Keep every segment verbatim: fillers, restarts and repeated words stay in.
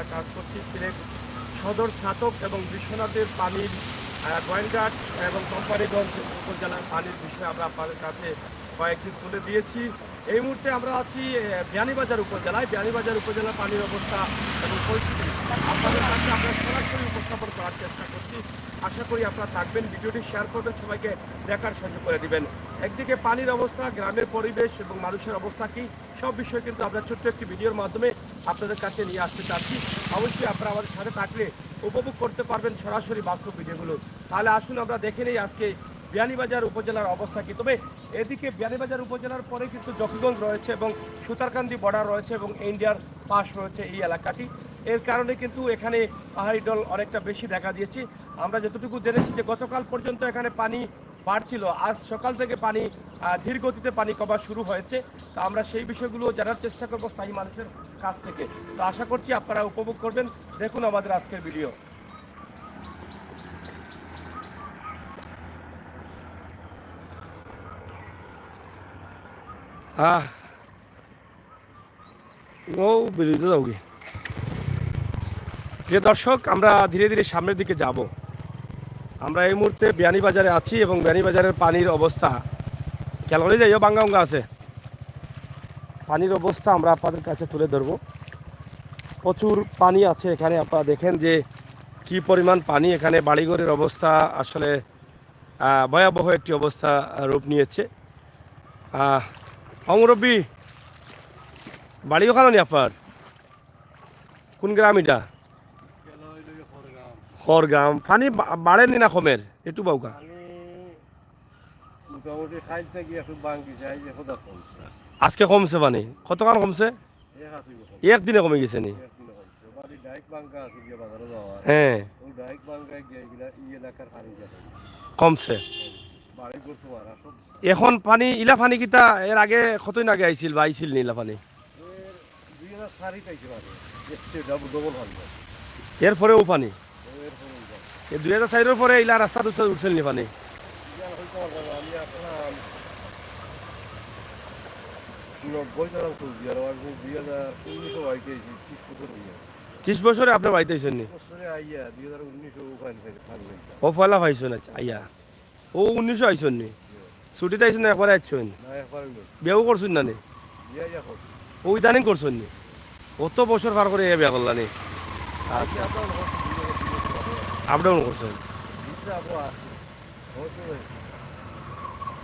কাজ করছি। সিলেট সদর ছাতক এবং বিশ্বনাথের পানির, আহ, গোয়েন্দাহাট এবং কোম্পানীগঞ্জ উপজেলার পানির বিষয়ে আমরা আপনাদের কাছে কয়েকদিন তুলে দিয়েছি। এই মুহূর্তে আমরা আছি, আহ, বিয়ানীবাজার উপজেলায়। বিয়ানীবাজার উপজেলার পানির অবস্থা এবং পরিস্থিতি আপনাদের কাছে আমরা সরাসরি উপস্থাপন করার চেষ্টা করছি। আশা করি আপনারা থাকবেন, ভিডিওটি শেয়ার করবেন, সবাইকে দেখার সুযোগ করে দিবেন। একদিকে পানির অবস্থা, গ্রামের পরিবেশ এবং মানুষের অবস্থা কি, সব বিষয়ে কিন্তু আমরা ছোট্ট একটি ভিডিওর মাধ্যমে আপনাদের কাছে নিয়ে আসতে চাচ্ছি। অবশ্যই আপনারা আমাদের সাথে থাকলে উপভোগ করতে পারবেন সরাসরি বাস্তব ভিডিওগুলো। তাহলে আসুন আমরা দেখে নেই আজকে বিয়ানীবাজার উপজেলার অবস্থা কি। তবে এদিকে বিয়ানীবাজার উপজেলার পরে কিন্তু জকিগঞ্জ রয়েছে এবং সুতারকান্দি বর্ডার রয়েছে এবং ইন্ডিয়ার পাশ রয়েছে এই এলাকাটি। এর কারণে কিন্তু এখানে পাহাড়ি ঢল অনেকটা বেশি দেখা দিয়েছে। আমরা যতটুকু জেনেছি যে গতকাল পর্যন্ত এখানে পানি বাড়ছিল, আজ সকাল থেকে পানি, আহ, ধীর গতিতে পানি কমা শুরু হয়েছে। তো আমরা সেই বিষয়গুলো জানার চেষ্টা করব স্থায়ী মানুষের কাছ থেকে। তো আশা করছি আপনারা উপভোগ করবেন। দেখুন আমাদের আজকের ভিডিও। আহ ও বেরোতে যাওগি। প্রিয় দর্শক, আমরা ধীরে ধীরে সামনের দিকে যাব। আমরা এই মুহূর্তে বিয়ানীবাজারে আছি এবং বিয়ানীবাজারের পানির অবস্থা খেয়াল করে যাইও, বাঙ্গা বাঙ্গা আছে। পানির অবস্থা আমরা আপনাদের কাছে তুলে ধরবো। প্রচুর পানি আছে এখানে। আপনারা দেখেন যে কি পরিমাণ পানি এখানে। বাড়িঘরের অবস্থা আসলে, আহ, ভয়াবহ একটি অবস্থা রূপ নিয়েছে। আহ, অ মুরব্বি, বাড়ি ওখানো নি আপনার? কোন গ্রাম এটা? খড়গ্রাম। পানি বা-, বাড়ের নি না কমের? একটু বাউকা। পানি মোটামুটি কাইল থাকি একটু ভাঙ্গি যায়, যে কথা কমছে। আজকে কমছে পানি? কতখান কমছে? এক হাত অইব কমছে। একদিনে কমে গেছে নি? একদিনে কমছে। বাড়ি ডাইক ভাঙ্গা আছে গিয়া বাজারে যাওয়া। হ্যাঁ। ওই ডাইক ভাঙ্গা গিয়া এগুলা, এই এলাকার পানি গিয়া কমছে। কমছে। বাড়ি ঘর সব আর সব। এখন পানি, ইলা পানি কিতা এর আগে কতদিন আগে আইছিল বা আইছিল নি ইলা পানি? এর দুই হাজার চারিত আইছে পানি। এর চেয়ে ডাবল, ডবল পানি। এরপরেও পানি? এরপরে এই পানি। এই দুই হাজার চাইরর পরে ইলা রাস্তা দুস্তা উঠছিল নি পানি? ইয়া হয়তো আর আমি আসলাম নব্বই তলাম খুঁজ দিয়ে, আর আমি দুই হাজার উনিশও আইতে আইছি, ত্রিশ বছর হয়ে গেছে। ত্রিশ বছরে আপনি বাড়িতে আইছেন নি? বছরে আইয়া দুই হাজার উনিশও ওখানে থেকে পানি হইতাম। ও পয়লা পাইছেন, আচ্ছা, আইয়া। ও উনিশও আইছেন নি? ছুটিতে আইছেন না, একবারে আইছেন? না, একবারে না। বিয়াও করছেন না নি? বিয়া ইয়া করছি। ও ইদানিং করছেন নি? অত বছর পার করে এ বিয়া করলা নি? আচ্ছা। আপ ডাউন করছেন? ভিসা আবো আছে। হয়তো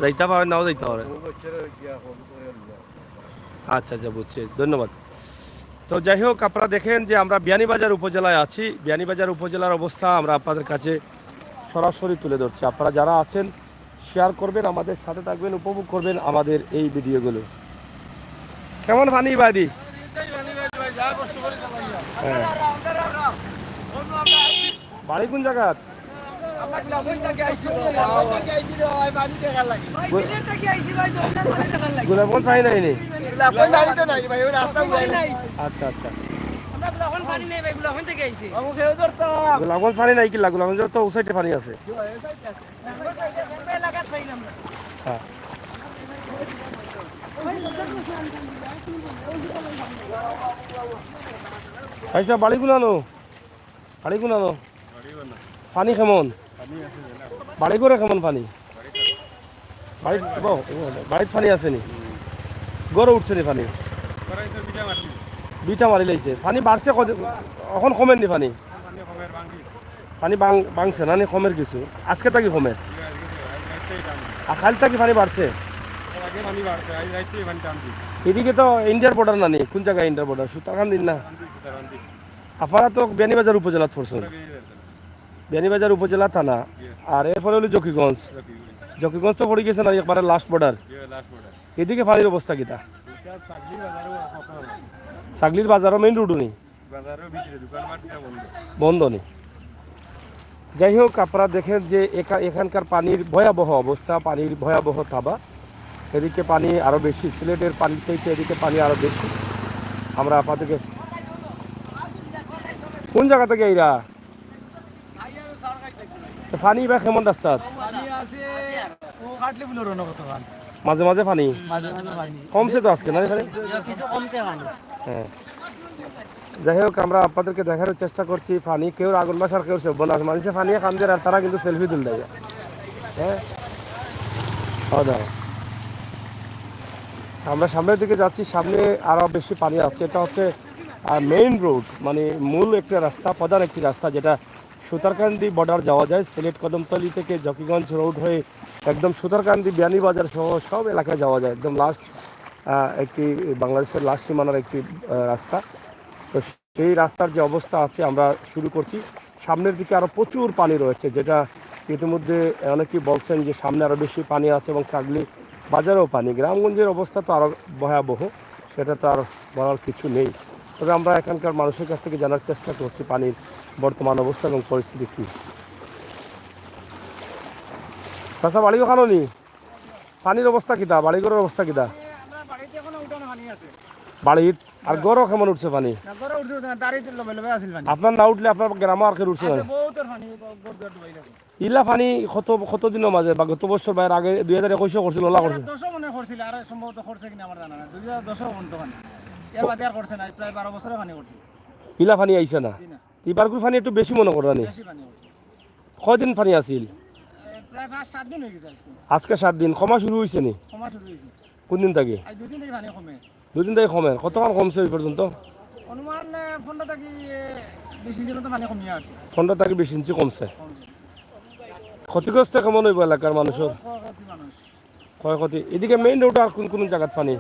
যাইতা পারেন, নাও যাইতা পারেন। ও বাচ্চারা গিয়া ফোন করে নিয়ে আসে। আচ্ছা, আচ্ছা, বুঝছি। ধন্যবাদ। তো যাই হোক, আপনারা দেখেন যে আমরা বিয়ানীবাজার উপজেলায় আছি। বিয়ানীবাজার উপজেলার অবস্থা আমরা আপনাদের কাছে সরাসরি তুলে ধরছি। আপনারা যারা আছেন, শেয়ার করবেন, আমাদের সাথে থাকবেন, উপভোগ করবেন আমাদের এই ভিডিওগুলো। কেমন পানি বাদি? হ্যাঁ। বাড়ি কোন জায়গাত? গোলাপগঞ্জ পানি নাই নি? আচ্ছা, আচ্ছা। গোলাপগঞ্জ পানি নাই কিলা? গোলাপগঞ্জর তো ও সাইডে পানি আছে। হ্যাঁ। আচ্ছা, বাড়ি কোনানো? বাড়ি কোনানো? পানি কেমন? বাড়ি ঘরে কেমন পানি? বাড়িত, বাড়িত পানি আছে নি? ঘরো উঠছে নি পানি? বিটা মারি লাইছে। পানি বাড়ছে কত? এখন কমের নি পানি? পানি ভাং-, ভাঙছে না নি, কমের কিছু? আজকে থাকি কমের? আর কাইল থাকি পানি বাড়ছে? এদিকে তো ইন্ডিয়ার বর্ডার না নি? কোন জায়গায় ইন্ডিয়ার বর্ডার? সুতারকান্দির না? আপনারা তো বিয়ানীবাজার উপজেলাত পড়ছেন। বিয়ানীবাজার উপজেলা থানা। আর এরপরে হলো জকিগঞ্জ। জকিগঞ্জ তো পড়ে গেছে না, একবারে লাস্ট বর্ডার। এদিকে পানির অবস্থা কিতা? ছাগলির বাজারও মেইন রোডও নি? বন্ধ নি। যাই হোক, আপনারা দেখেন যে এখা-, এখানকার পানির ভয়াবহ অবস্থা, পানির ভয়াবহ থাবা। এদিকে পানি আরও বেশি, সিলেটের পানির চাইতে এদিকে পানি আরও বেশি। আমরা আপনাদেরকে কোন জায়গা থেকে এরা? তো পানি বা কেমন রাস্তা? পানি আছে, ও কাটলে বুলো রনো কত পানি। মাঝে মাঝে পানি? মাঝে মাঝে পানি। কমছে তো আজকে, না রে? কিছু কমছে পানি। হ্যাঁ। যাই হোক, আমরা আপনাদেরকে দেখানোর চেষ্টা করছি পানি, কেউ আগুন বাসার, কেউ সব বোনাস, মানুষে পানি খান দের আর তারা কিন্তু সেলফি তুলতে যায়। হ্যাঁ, খাওয়া দাওয়া। আমরা সামনের দিকে যাচ্ছি, সামনে আরও বেশি পানি আছে। এটা হচ্ছে মেইন রোড, মানে মূল একটা রাস্তা, প্রধান একটি রাস্তা, যেটা সুতারকান্দি বর্ডার যাওয়া যায়। সিলেট কদমতলী থেকে জকিগঞ্জ রোড হয়ে একদম সুতারকান্দি, বিয়ানীবাজার সহ সব এলাকায় যাওয়া যায়। একদম লাস্ট, একটি, বাংলাদেশের লাস্ট সীমানার একটি আহ, রাস্তা। তো সেই রাস্তার যে অবস্থা আছে, আমরা শুরু করছি। সামনের দিকে আরও প্রচুর পানি রয়েছে, যেটা ইতিমধ্যে অনেকেই বলছেন যে সামনে আরও বেশি পানি আছে এবং চাগলি বাজারেও পানি। গ্রামগঞ্জের অবস্থা তো আরও ভয়াবহ, সেটা তো আর বলার কিছু নেই। তবে আমরা এখানকার মানুষের কাছ থেকে জানার চেষ্টা করছি পানির বর্তমান অবস্থা এবং পরিস্থিতি কী। চাচা, বাড়ি ওখানো নি? পানির অবস্থা কিতা? বাড়িঘরের অবস্থা কিতা? আমরা বাড়িতে এখনো উঠানো পানি আছে। বাড়িত আর ঘরও কেমন উঠছে পানি? না, ঘরও উঠছে না, দাঁড়িয়ে লবে লবে আছিল পানি। আপনার না উঠলে আপনার গ্রামও আর কেউ উঠছে না? আছে, বহুত আর পানি, ঘর দুয়ার ডুবাই গেছে। ইলা পানি কত, কত দিনের মাঝে বা গত বছর বা এর আগে দুই হাজার একুশও করছিল, ওলা করছিল? দশও মনে করছিল, আর সম্ভবত করছে কিনা আমার জানা না। দুই হাজার দশও বন্ধ পানি, এর বাদে আর করছে না, প্রায় বারো বছরে পানি করছে। ইলা পানি আইছে না? জি না। ইবার করে পানি একটু বেশি মনে করেন নি? বেশি পানি করছে। কয়দিন পানি আছিল? এ, প্রায় পাঁচ সাত দিন হয়ে গেছে আজকে। আজকে সাত দিন, কমা শুরু হয়েছে নি? কমা শুরু হয়েছে। কোন দিন থেকে? আজ দুই দিন থেকে পানি কমে। দুই দিন থেকে কমে। কতখান কমছে এই পর্যন্ত? অনুমান, এ, পনেরো থেকে, এ, বিশ ইঞ্চির মতো পানি কমিয়ে আসছে। পনেরো থেকে বিশ ইঞ্চি কমছে। কমছে। ক্ষতিগ্রস্ত কেমন হইব এলাকার মানুষের? বহুত ক্ষয়ক্ষতি মানুষ। ক্ষয়ক্ষতি। এদিকে মেইন রোড আর কোন কোন জায়গাত পানি?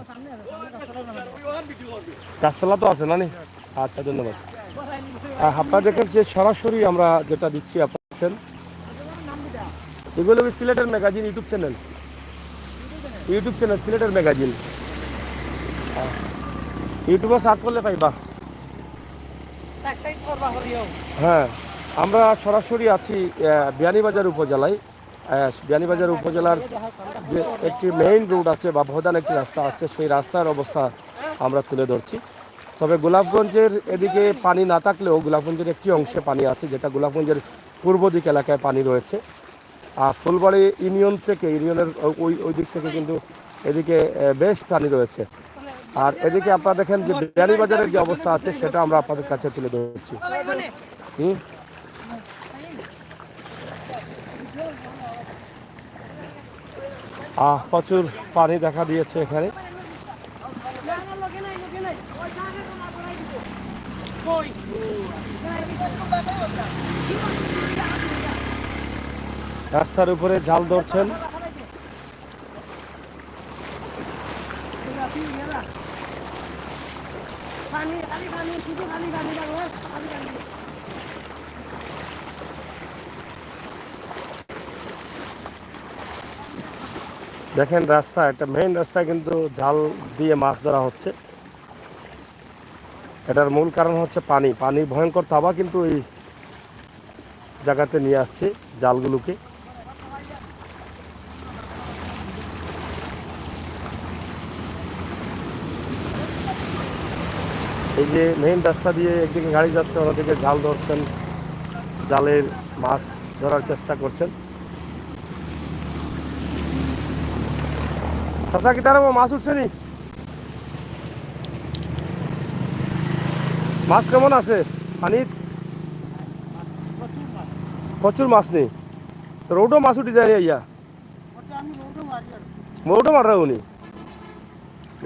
গাছতলা তো আছে না নি? আচ্ছা, ধন্যবাদ। আহ, আপনারা দেখেন যে সরাসরি আমরা যেটা দিচ্ছি, আপনারা দেখছেন। এগুলো কি সিলেটের magazine YouTube channel? YouTube channel সিলেটের ম্যাগাজিন। ইউটিউবে সার্চ করলে পাইবা। হ্যাঁ, আমরা সরাসরি আছি, আহ, বিয়ানীবাজার উপজেলায়। আহ, বিয়ানীবাজার উপজেলার যে একটি মেইন রোড আছে বা প্রধান একটি রাস্তা আছে, সেই রাস্তার অবস্থা আমরা তুলে ধরছি। তবে গোলাপগঞ্জের এদিকে পানি না থাকলেও গোলাপগঞ্জের একটি অংশে পানি আছে, যেটা গোলাপগঞ্জের পূর্ব দিক এলাকায় পানি রয়েছে। আর ফুলবাড়ি ইউনিয়ন থেকে, ইউনিয়নের ওই, ওই দিক থেকে কিন্তু এদিকে, আহ, বেশ পানি রয়েছে। আর এদিকে আপনারা দেখেন যে বিয়ানীবাজারের যে অবস্থা আছে, সেটা আমরা আপনাদের কাছে তুলে ধরছি। হুম। আহ, প্রচুর পানি দেখা দিয়েছে এখানে। রাস্তার উপরে জাল ধরছেন। দেখেন রাস্তা, একটা মেইন রাস্তায় কিন্তু জাল দিয়ে মাছ ধরা হচ্ছে। এটার মূল কারণ হচ্ছে পানি, পানির ভয়ঙ্কর থাবা কিন্তু এই জায়গাতে নিয়ে আসছে জালগুলোকে। এই যে মেইন রাস্তা দিয়ে একদিকে গাড়ি যাচ্ছে, অন্যদিকে জাল ধরছেন, জালের মাছ ধরার চেষ্টা করছেন। চাচা, কিতা রে, মাছ উঠছে নি? মাছ কেমন আছে পানিত? প্রচুর মাছ নি? রোডও মাছ উঠি যায় রে ইয়া। রোডও মাররা উনি।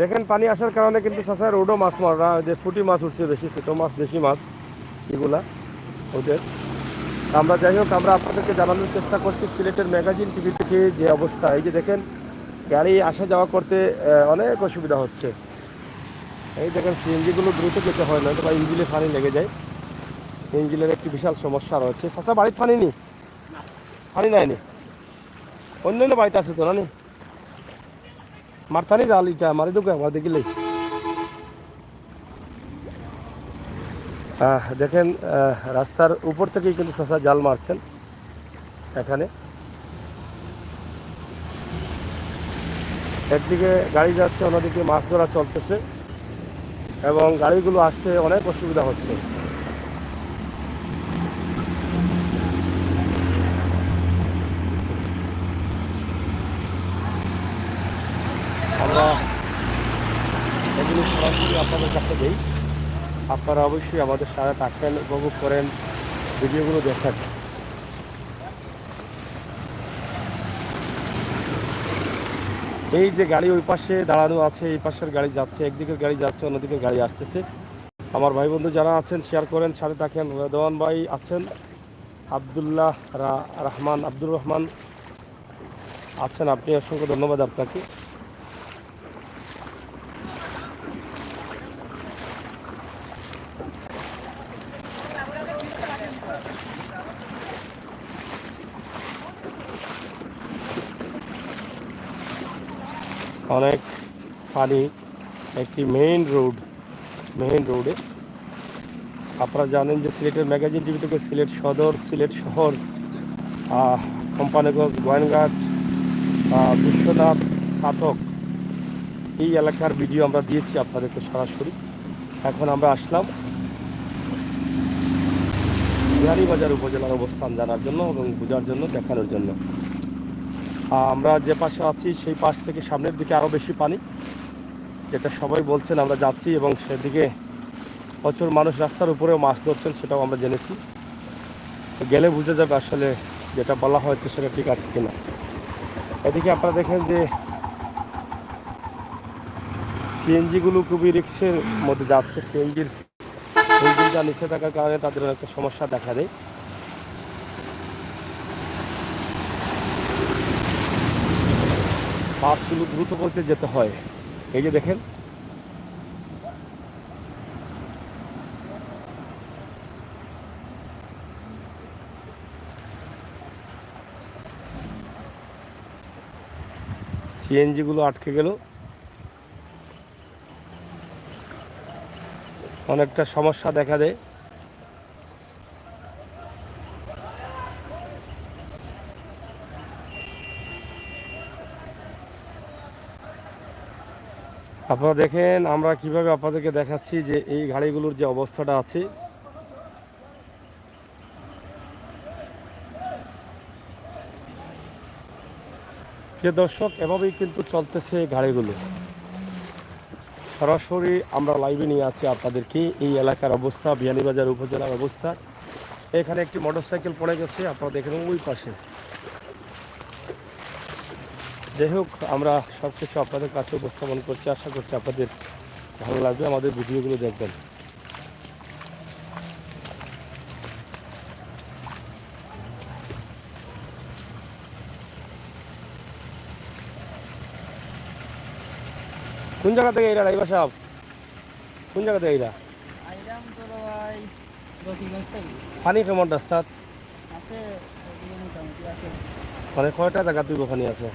দেখেন, পানি আসার কারণে কিন্তু চাচা রোডও মাছ মাররা, যে পুটি মাছ উঠছে বেশি, ছোট মাছ, দেশি মাছ এগুলা ওদের। আমরা, যাই হোক, আমরা আপনাদেরকে জানানোর চেষ্টা করছি সিলেটের ম্যাগাজিন টিভি থেকে যে অবস্থা। এই যে দেখেন, গাড়ি আসা যাওয়া করতে, আহ, অনেক অসুবিধা হচ্ছে। এই দেখেন, সিএনজিগুলো দ্রুত যেতে হয়, নয়তো বা ইঞ্জিনে পানি লেগে যায়। ইঞ্জিনের একটি বিশাল সমস্যা রয়েছে। চাচা, বাড়িত পানি নি? পানি নাই নি? অন্য অন্য বাড়িতে আছে তো, না নি? মারতানি জাল ইটা, মারি দেখো একবার দেখিলে। আহ, দেখেন, আহ, রাস্তার উপর থেকেই কিন্তু চাচা জাল মারছেন এখানে। একদিকে গাড়ি যাচ্ছে, অন্যদিকে মাছ ধরা চলতেছে এবং গাড়িগুলো আসতে অনেক অসুবিধা হচ্ছে। আমরা এগুলো সরাসরি আপনাদের কাছে দেই, আপনারা আপনারা অবশ্যই আমাদের সাথে থাকেন, উপভোগ করেন, ভিডিওগুলো দেখেন। এই যে গাড়ি ওই পাশে দাঁড়ানো আছে, এই পাশের গাড়ি যাচ্ছে, একদিকের গাড়ি যাচ্ছে, অন্যদিকের গাড়ি আসতেছে। আমার ভাই বন্ধু যারা আছেন, শেয়ার করেন, সাথে থাকেন। রেদওয়ান ভাই আছেন, আব্দুল্লাহ রা-, রহমান, আব্দুর রহমান আছেন, আপনি, অসংখ্য ধন্যবাদ আপনাকে। অনেক পানি, একটি মেইন রোড, মেইন রোডে। আপনারা জানেন যে সিলেটের ম্যাগাজিন টিভি থেকে সিলেট সদর, সিলেট শহর, আহ, কোম্পানিগঞ্জ, গোয়াইনঘাট, আহ, বিশ্বনাথ, ছাতক, এই এলাকার ভিডিও আমরা দিয়েছি আপনাদেরকে সরাসরি। এখন আমরা আসলাম বিয়ানীবাজার উপজেলার অবস্থান জানার জন্য এবং বোঝার জন্য, দেখানোর জন্য। আহ, আমরা যে পাশে আছি, সেই পাশ থেকে সামনের দিকে আরও বেশি পানি, যেটা সবাই বলছেন। আমরা যাচ্ছি এবং সেদিকে প্রচুর মানুষ রাস্তার উপরেও মাছ ধরছেন, সেটাও আমরা জেনেছি। তো গেলে বুঝা যাবে আসলে যেটা বলা হয়েছে সেটা ঠিক আছে কিনা। এদিকে আপনারা দেখেন যে সিএনজিগুলো খুবই রিস্কের মধ্যে যাচ্ছে। সিএনজির ইঞ্জিনটা নিচে থাকার কারণে তাদের অনেকটা সমস্যা দেখা দেয়। বাসগুলো দ্রুত গতিতে যেতে হয়। এই যে দেখেন, সিএনজিগুলো আটকে গেল, অনেকটা সমস্যা দেখা দেয়। আপনারা দেখেন, আমরা কিভাবে আপনাদেরকে দেখাচ্ছি যে এই গাড়িগুলোর যে অবস্থাটা আছে। প্রিয় দর্শক, এভাবেই কিন্তু চলতেছে গাড়িগুলো। সরাসরি আমরা লাইভে নিয়ে আছি আপনাদেরকে এই এলাকার অবস্থা, বিয়ানীবাজার উপজেলার অবস্থা। এখানে একটি মোটরসাইকেল পড়ে গেছে, আপনারা দেখেন ওই পাশে। যাই হোক, আমরা সব কিছু আপনাদের কাছে উপস্থাপন করছি। আশা করছি আপনাদের ভালো লাগবে, আমাদের ভিডিওগুলো দেখবেন। কোন জায়গা থেকে এরা, ড্রাইভার সাহেব? কোন জায়গা থেকে এরা? আইলাম তো ভাই, দক্ষিণগঞ্জ থেকে। পানি কেমন রাস্তাত? আছে, ওদিকে মোটামুটি আছে। মানে কয়টা জায়গা তুই ওখানে আছে?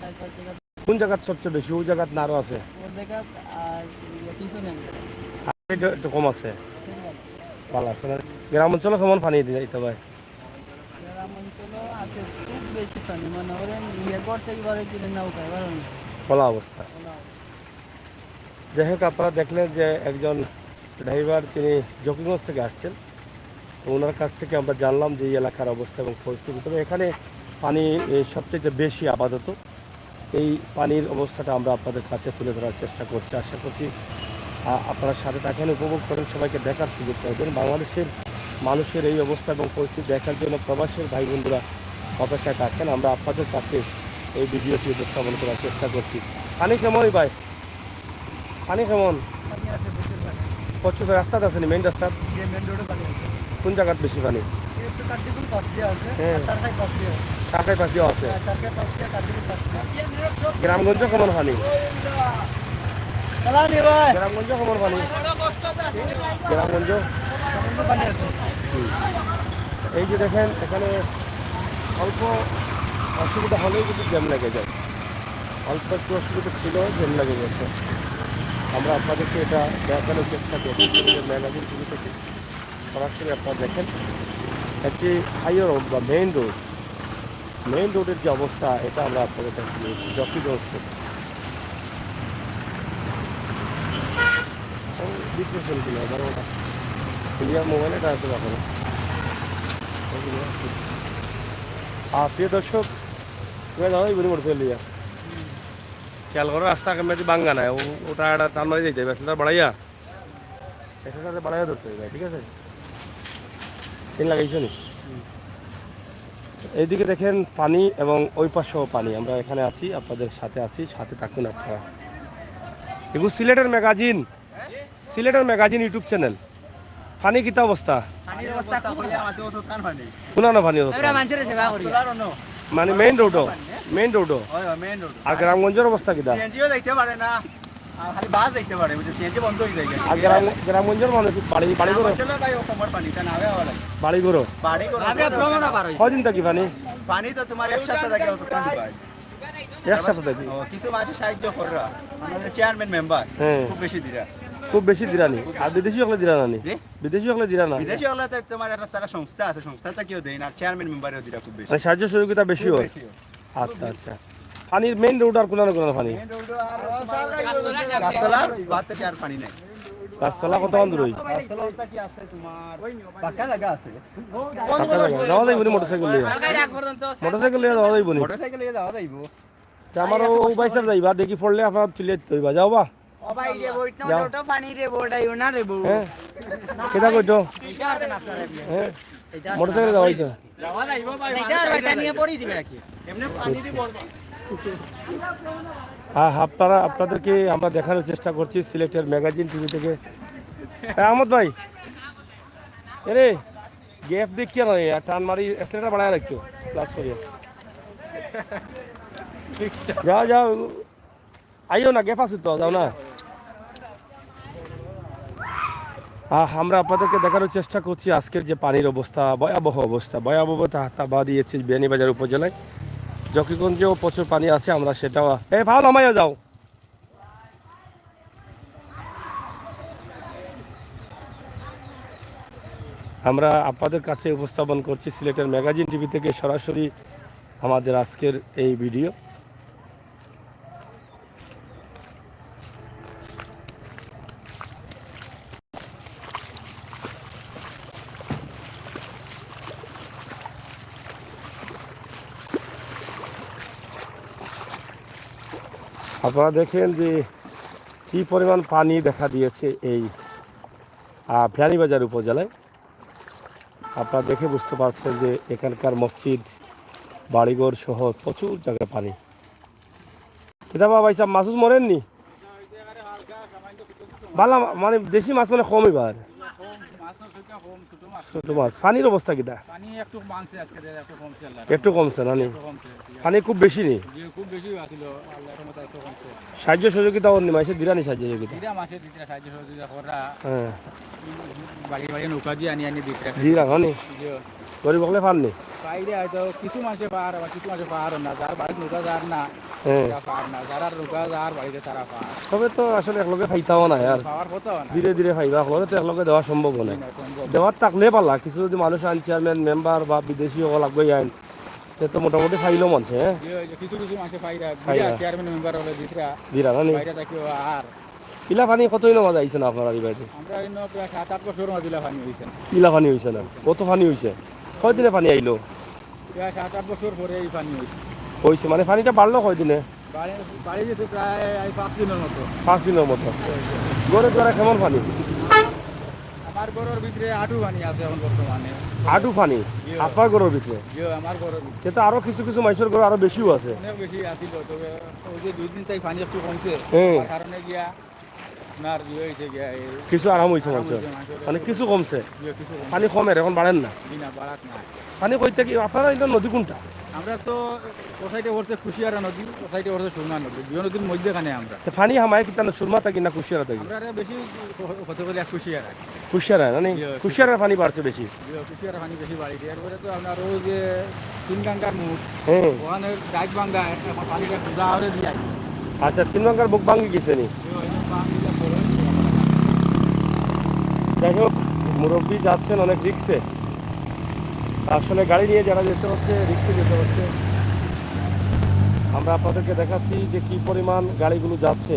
চার পাঁচ জায়গা। কোন জায়গাত সবচেয়ে বেশি? ওই জায়গাত না আরো আছে? ওর জায়গা আর ইয়ে পিছনে। আর এটা একটু কম আছে? সেটা ভালো আছে, মানে গ্রাম অঞ্চলে কেমন পানি দিয়ে দিতে ভাই? গ্রাম অঞ্চলে আছে খুব বেশি পানি, মনে করেন ইয়ে ঘর থেকে বারো কিলো না উঠায়, বারো না। খোলা অবস্থা। খোলা অবস্থা। যাই হোক, আপনারা দেখলেন যে একজন ড্রাইভার, তিনি জকিগঞ্জ থেকে আসছেন। তো ওনার কাছ থেকে আমরা জানলাম যে এই এলাকার অবস্থা এবং পরিস্থিতি। তবে এখানে পানি, এ, সবচেয়ে বেশি আপাতত। এই পানির অবস্থাটা আমরা আপনাদের কাছে তুলে ধরার চেষ্টা করছি। আশা করছি, আ, আপনারা সাথে থাকেন, উপভোগ করেন, সবাইকে দেখার সুযোগ করে দেন। বাংলাদেশের মানুষের এই অবস্থা এবং পরিস্থিতি দেখার জন্য প্রবাসের ভাই বন্ধুরা অপেক্ষায় থাকেন। আমরা আপনাদের কাছে এই ভিডিওটি উপস্থাপন করার চেষ্টা করছি। পানি কেমনই ভাই? পানি কেমন? পানি আছে, প্রচুর পানি। প্রচুর রাস্তাত আছে নি, মেইন রাস্তাত? যে মেইন রোডে পানি আছে। কোন জায়গাত বেশি পানি? এই তো কার্তিকুল পাশ দিয়ে আছে, হ্যাঁ। আর চারখাই পাশ দিয়ে আছে। চারখাই পাশ দিয়ে আছে? হ্যাঁ, চারখাই পাশ দিয়ে, কার্তিকুল পাশ দিয়ে। গ্রামগঞ্জ কেমন পানি? চালা নি ভাই। গ্রামগঞ্জ কেমন পানি? গ্রামগঞ্জ? গ্রামগঞ্জ পানি আছে। হুম। এই যে দেখেন, এখানে অল্প অসুবিধা হলেই কিন্তু জ্যাম লেগে যায়। অল্প একটু অসুবিধা ছিল, জ্যাম লেগে গেছে। আমরা আপনাদেরকে এটা দেখানোর চেষ্টা করছি, ম্যাগাজিন টিভি থেকে সরাসরি আপনারা দেখেন। একটি হাইওয়ে রোড বা মেইন রোড, মেইন রোডের যে অবস্থা, এটা আমরা আপনাদের কাছে নিয়ে এসেছি জকিগঞ্জ থেকে। ও, ডিপ্রেশন ছিল আমার ওটা। ইন্ডিয়ার মোবাইল এটা আছে এখন। আর প্রিয় দর্শক, তুমি জানো, ইবুনি মোটরসাইকেল লিয়া খেয়াল করো, রাস্তা কেমন ভাঙ্গা নাই, ও-, ওটা একটা টান মারি যাইতে হবে, আসলে বাড়াইয়া। এটার সাথে বাড়াইয়া ধরতে হবে, ঠিক আছে? চেইন লাগাইছো নি? এইদিকে দেখেন পানি এবং ওই পাশেও পানি। আমরা এখানে আছি, আপনাদের সাথে আছি, সাথে থাকুন আপনারা। এগু সিলেটের ম্যাগাজিন, সিলেটের ম্যাগাজিন YouTube চ্যানেল। পানি কিতা অবস্থা? পানির অবস্থা খুব খারাপ। কুনানো পানি অবস্থা? আমরা মানুষের সেবা করি। মানে মেইন রোডও, মেইন রোডও। হয়, হয়, মেইন রোড। আর গ্রামগঞ্জের অবস্থা কিতা? সিএনজিও যাইতে পারে না, আর খালি বাস যাইতে পারে, বুঝছো? সিএনজি বন্ধ হয়ে যায়। আর গ্রাম, গ্রামগঞ্জের মানুষ বাড়ি, বাড়ি করো? আসলে ভাই, ও কোমর পানি, তা না হয় আবার লাগে। বাড়ি করো? বাড়ি করো। আমরা ভ্রমণও বার হইছি। কয়দিন থাকি পানি? পানি তো তোমার এক সপ্তাহ থাকে, অত কম পায়। এক সপ্তাহ থাকি? ও, কিছু মানুষ সাহায্য কররা। আমাদের চেয়ারম্যান মেম্বার হ্যাঁ। খুব বেশি দিরা। খুব বেশি দিরা নি? আর বিদেশি হকলে দিরা না নি? জি? বিদেশি হকলে দিরা না? বিদেশি হকলে তো তোমার একটা তারা সংস্থা আছে, সংস্থা তো কেউ দেয় না, আর চেয়ারম্যান মেম্বারেও দিরা খুব বেশি। মানে সাহায্য সহযোগিতা বেশিও খুব হয়? বেশি হয়। আচ্ছা, আচ্ছা। পানির মেইন রোড আর কোনানো কোনানো পানি? মেইন রোড আর গাছতলা, বাদ থেকে আর পানি নাই। গাছতলা কত দূর হই? গাছতলা ওটা কি আছে তোমার? পাকা জায়গা আছে। পাকা জায়গা। যাওয়া যাইব নি মোটরসাইকেল লইয়া? মোটরসাইকেল লইয়া যাওয়া যাইব নি? মোটরসাইকেল লইয়া যাওয়া যাইব। তা আমার ও, ও ভাই সাহেব যাইবা, দেখি পড়লে আপনারা তুলে দিতে হইবা। যাও বা? ও ভাই রে, বইট না, যাও। ওটা পানি রে, বড় আইও না রে, বউ। হ্যাঁ? কিতা কইতো? হ্যাঁ? মোটরসাইকেল যাওয়া হইতো? এটা আর বেটা নিয়ে পড়ি দিবে নাকি? এমনি পানি দিব। আহ, আপনারা, আপনাদেরকে আমরা দেখানোর চেষ্টা করছি সিলেটের ম্যাগাজিন টিভি থেকে। এ, আহমদ ভাই, এরে, গ্যাপ দেখিয়া নয়, আর টান মারি অ্যাক্সিলারেটর বাড়ায় রাখিও, প্লাস করিয়া। যাও, যাও, আইও না, গ্যাপ আছে তো, যাও না। আহ, আমরা আপনাদেরকে দেখানোর চেষ্টা করছি আজকের যে পানির অবস্থা, ভয়াবহ অবস্থা, ভয়াবহ তা-, তা বাদ দিয়েছে বিয়ানীবাজার উপজেলায়। জকিগঞ্জেও প্রচুর পানি আছে, আমরা সেটাও, এ, ভাও নামাইয়া যাও। আমরা আপনাদের কাছে উপস্থাপন করছি সিলেটের ম্যাগাজিন টিভি থেকে সরাসরি আমাদের আজকের এই ভিডিও। আপনারা দেখেন যে কি পরিমাণ পানি দেখা দিয়েছে এই, আহ, বিয়ানীবাজার উপজেলায়। আপনারা দেখে বুঝতে পারছেন যে এখানকার মসজিদ, বাড়িঘর সহ প্রচুর জায়গায় পানি। কিতা বা ভাই সাহেব, মাছ উছ মরেননি? বালা মা-, মানে দেশি মাছ মানে কম এবার। ছোট মাছ। পানির অবস্থা কিতা? পানি একটু কমছে আজকে, একটু কমছে আল্লাহ। একটু কমছে না নি? একটু কমছে, ঠিক আছে। পানি খুব বেশি নি? জি, খুব বেশি আছিল, আল্লাহর রহমতে একটু কমছে। সাহায্য সহযোগিতা অন্য মাসে দিরা নি সাহায্য সহযোগিতা? দিরা মাসে দিরা সাহায্য সহযোগিতা করা। হ্যাঁ। বাড়ি বাড়ি নৌকা দিয়ে আনি আনি দিতে। দিরা না নি? জি। গরিব হকলে পার নি? বাইরে হয়তো কিছু মাসে পার, আবার কিছু মাসে পার না, যার বাড়িত নৌকা যার না, হ্যাঁ। এটা পার না, যারা নৌকা যার বাড়িতে তারা পার। তবে তো আসলে একলগে পাইতাও না আর। পাওয়ার কথা না। ধীরে ধীরে পাইবা, একলগে তো একলগে দেওয়া সম্ভব না। না, সম্ভব না। দেওয়ার থাকলে পারলা, কিছু যদি মানুষ আন চেয়ারম্যান, মেম্বার বা বিদেশি হকল আগুয়াই আইন, তে তো মোটামুটি পাইলো মানষে, হ্যাঁ? জি, ওই যে কিছু কিছু মাসে পাইরা, পাইরা। বিরা চেয়ারম্যান মেম্বার হলে দিতরা। দিরা না নি? বাইরে থাকিও আর। ইলা পানি কতদিন মাঝে আইছে না আপনারা এই বাড়িতে? আমরা ইনো প্রায় সাত আট বছর মাঝে ইলা পানি হইছে না। ইলা পানি হইছে না? কত পানি হইছে? কয়দিনে পানি আইলো? প্রায় সাত আট বছর পরে এই পানি হইছে। হইছে, মানে পানিটা বাড়লো কয়দিনে? বাড়ি, বাড়ি গেছে প্রায় এই পাঁচ দিনের মতো। পাঁচ দিনের মতো। ঘরে দুয়ারে কেমন পানি? আমার ঘরের ভিতরে আটু পানি আছে এখন বর্তমানে। আটু পানি? জি। আপনার ঘরের ভিতরে? জি, আমার ঘরের ভিতরে। কিন্তু আরো কিছু কিছু মানুষের ঘরে আরো বেশিও আছে। অনেক বেশি আছিল, তবে ওই যে দুই দিন তাই পানি একটু কমছে, হ্যাঁ। তার কারণে গিয়া আপনার ইয়ে হইছে গিয়া, এই কিছু আরাম হইছে আরাম মানুষের। হইছে মানুষের। মানে কিছু কমছে? ইয়ে কিছু কমছে। পানি কমের, এখন বাড়ের না? জি না, বাড়াত না। পানি কই থাকি? আপনারা এটা নদী কোনটা? আমরা তো ও সাইডে পড়ছে কুশিয়ারা নদী, ও সাইডে পড়ছে সুরমা নদী, দুই নদীর মধ্যেখানে আমরা। তো পানি হামায় কিতা না সুরমা থাকি না কুশিয়ারা থাকি? আমরা রে বেশি হ-, হতে গেলে কুশিয়ারা। কুশিয়ারা, না নি? ইয়ে, কুশিয়ারার পানি বাড়ছে বেশি। ইয়ে, কুশিয়ারা পানি বেশি বাড়িছে। এরপরে তো আপনার ওই যে তিন গঙ্গার মুখ, হ্যাঁ। ওখানে ডাইক ভাঙ্গা, এখন পানিটা সোজা আওরে দিয়ে আইছে। আচ্ছা, তিন গঙ্গার মুখ ভাঙ্গি গেছে নি? ইয়ে, এখন ভাঙ্গি গেছে। যাই হোক, মুরব্বি যাচ্ছেন অনেক রিক্সে। আসলে গাড়ি নিয়ে যারা যেতে হচ্ছে, রিক্সে যেতে হচ্ছে। আমরা আপনাদেরকে দেখাচ্ছি যে কি পরিমাণ গাড়িগুলো যাচ্ছে,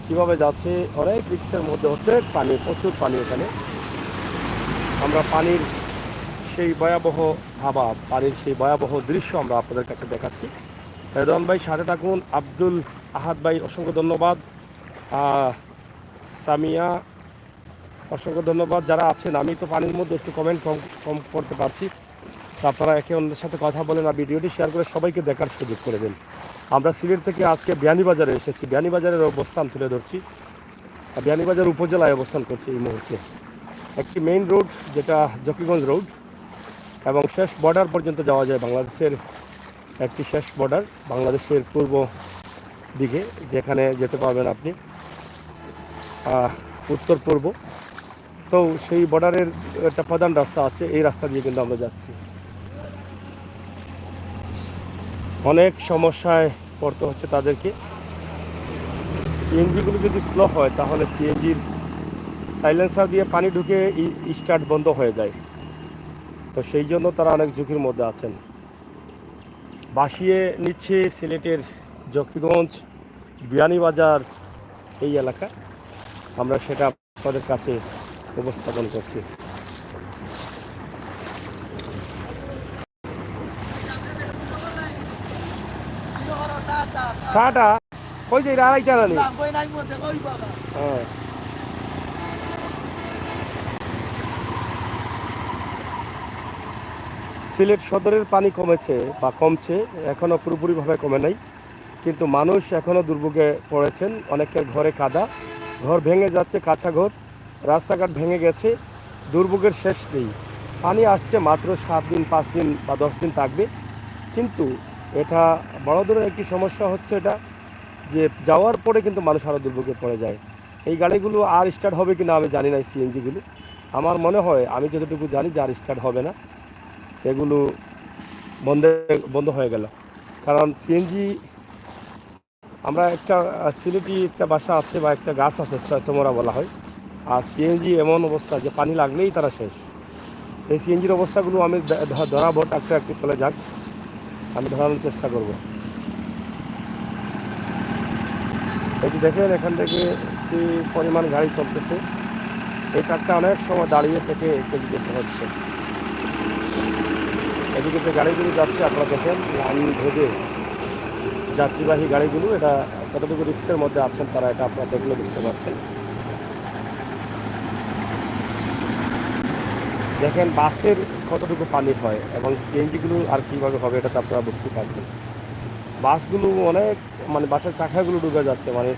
কিভাবে যাচ্ছে। অনেক রিক্সের মধ্যে হচ্ছে পানি, প্রচুর পানি এখানে। আমরা পানির সেই ভয়াবহ হাবা, পানির সেই ভয়াবহ দৃশ্য আমরা আপনাদের কাছে দেখাচ্ছি। রেদওয়ান ভাই সাথে থাকুন, আব্দুল আহাদ ভাই অসংখ্য ধন্যবাদ। আহ, সামিয়া অসংখ্য ধন্যবাদ। যারা আছেন, আমি তো পানির মধ্যে একটু কমেন্ট কম কম করতে পারছি, তো আপনারা একে অন্যের সাথে কথা বলেন আর ভিডিওটি শেয়ার করে সবাইকে দেখার সুযোগ করে দিন। আমরা সিলেট থেকে আজকে বিয়ানীবাজারে এসেছি, বিয়ানীবাজারের অবস্থান তুলে ধরছি। আর বিয়ানীবাজার উপজেলায় অবস্থান করছি এই মুহূর্তে। একটি মেইন রোড, যেটা জকিগঞ্জ রোড, এবং শেষ বর্ডার পর্যন্ত যাওয়া যায় বাংলাদেশের। একটি শেষ বর্ডার বাংলাদেশের পূর্ব দিকে, যেখানে যেতে পারবেন আপনি আহ, উত্তর পূর্ব। তো সেই বর্ডারের একটা প্রধান রাস্তা আছে, এই রাস্তা দিয়ে কিন্তু আমরা যাচ্ছি। অনেক সমস্যায় পড়তে হচ্ছে তাদেরকে। সিএনজিগুলো যদি স্লো হয়, তাহলে সিএনজির সাইলেন্সার দিয়ে পানি ঢুকে স্টার্ট বন্ধ হয়ে যায়। তো সেই জন্য তারা অনেক ঝুঁকির মধ্যে আছেন। ভাসিয়ে নিচ্ছে সিলেটের জকিগঞ্জ, বিয়ানীবাজার এই এলাকা। আমরা সেটা আপনাদের কাছে উপস্থাপন করছি। টাটা। কই যে এরা আড়াইটা রানি? হ্যাঁ। সিলেট সদরের পানি কমেছে বা কমছে, এখনও পুরোপুরিভাবে কমে নাই, কিন্তু মানুষ এখনও দুর্ভোগে পড়েছেন। অনেকের ঘরে কাদা, ঘর ভেঙে যাচ্ছে, কাঁচা ঘর, রাস্তাঘাট ভেঙে গেছে। দুর্ভোগের শেষ নেই। পানি আসছে মাত্র সাত দিন, পাঁচ দিন বা দশ দিন থাকবে, কিন্তু এটা বড় ধরনের একটি সমস্যা হচ্ছে এটা, যে যাওয়ার পরে কিন্তু মানুষ আরও দুর্ভোগে পড়ে যায়। এই গাড়িগুলো আর স্টার্ট হবে কি না আমি জানি না, সিএনজিগুলো। আমার মনে হয়, আমি যতটুকু জানি, যে আর স্টার্ট হবে না, এগুলো বন্ধে বন্ধ হয়ে গেল। কারণ সিএনজি, আমরা একটা আহ, সিলেটি একটা ভাষা আছে বা একটা গাছ আছে, ছয়তমরা বলা হয়। আর সিএনজি এমন অবস্থা যে পানি লাগলেই তারা শেষ। এই সিএনজির অবস্থাগুলো আমি ধ- ধ- ধরাবো, ট্রাক্টর একটু চলে যাক, আমি ধরানোর চেষ্টা করব। এই যে দেখেন, এখান থেকে কি পরিমাণ গাড়ি চলতেছে। এই ট্রাকটা অনেক সময় দাঁড়িয়ে থেকে এদিকে যেতে হচ্ছে। এদিকে যে গাড়িগুলো যাচ্ছে, আপনারা দেখেন, লাইন ধরে যাত্রীবাহী গাড়িগুলো, এটা কতটুকু রিস্কের মধ্যে আছেন তারা, এটা আপনারা দেখলে বুঝতে পারছেন। দেখেন, বাসের কতটুকু পানি হয় এবং সিএনজিগুলো আর কীভাবে হবে, এটা তো আপনারা বুঝতেই পারছেন। বাসগুলো অনেক, মানে, বাসের চাকাগুলো ডুবে যাচ্ছে, মানে,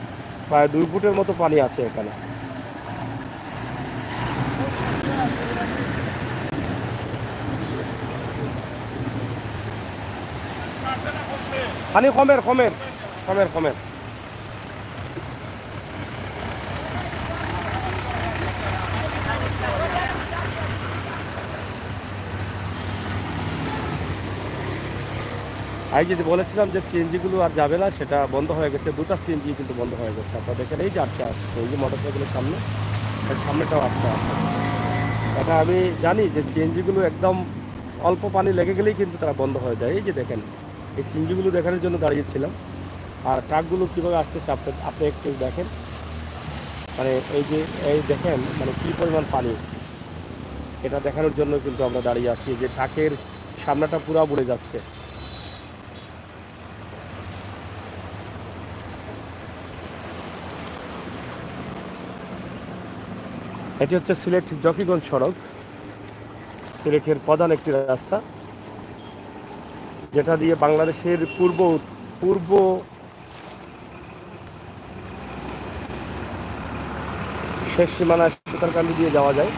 প্রায় দুই ফুটের মতো পানি আছে এখানে। পানি কমের, কমের, কমের, কমের। আমি যদি বলেছিলাম যে সিএনজিগুলো আর যাবে না, সেটা বন্ধ হয়ে গেছে। দুটো সিএনজি কিন্তু বন্ধ হয়ে গেছে। আপনারা দেখেন, এই যে আটকে আছে সিএনজি মোটরসাইকেলের সামনে, এর সামনেটাও আটকে আছে। এটা আমি জানি যে সিএনজিগুলো একদম অল্প পানি লেগে গেলেই কিন্তু তারা বন্ধ হয়ে যায়। এই যে দেখেন, এই সিএনজিগুলো দেখানোর জন্য দাঁড়িয়েছিলাম। আর ট্রাকগুলো কীভাবে আসতেছে, আপনি আপনি একটু দেখেন, মানে, এই যে, এই দেখেন, মানে, কী পরিমাণ পানি, এটা দেখানোর জন্য কিন্তু আমরা দাঁড়িয়ে আছি। এই যে ট্রাকের সামনাটা পুরা বুড়ে যাচ্ছে। এটি হচ্ছে সিলেট জকিগঞ্জ সড়ক, সিলেটের প্রধান একটি রাস্তা, যেটা দিয়ে বাংলাদেশের পূর্ব পূর্ব শেষ সীমানা সুতারকান্দি দিয়ে যাওয়া যায়।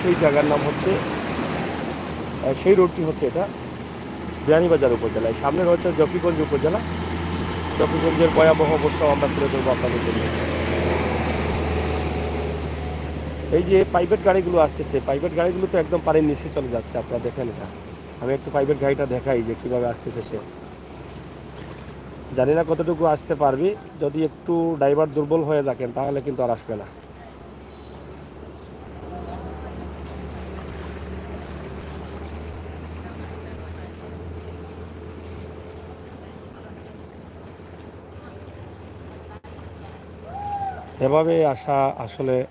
সেই জায়গার নাম হচ্ছে, আহ, সেই রোডটি হচ্ছে এটা বিয়ানীবাজার উপজেলায়। সামনে রয়েছে জকিগঞ্জ উপজেলা। জকিগঞ্জের ভয়াবহ অবস্থাও আমরা তুলে ধরবো আপনাদের জন্য। এই যে প্রাইভেট গাড়িগুলো আসতেছে, প্রাইভেট গাড়িগুলো তো একদম পানির নিচে চলে যাচ্ছে। আপনারা দেখেন এটা, আমি একটু প্রাইভেট গাড়িটা দেখাই যে কীভাবে আসতেছে সে। জানি না কতটুকু আসতে পারবে। যদি একটু ড্রাইভার দুর্বল হয়ে থাকেন, তাহলে কিন্তু আর আসবে না। এভাবে আসা আসলে,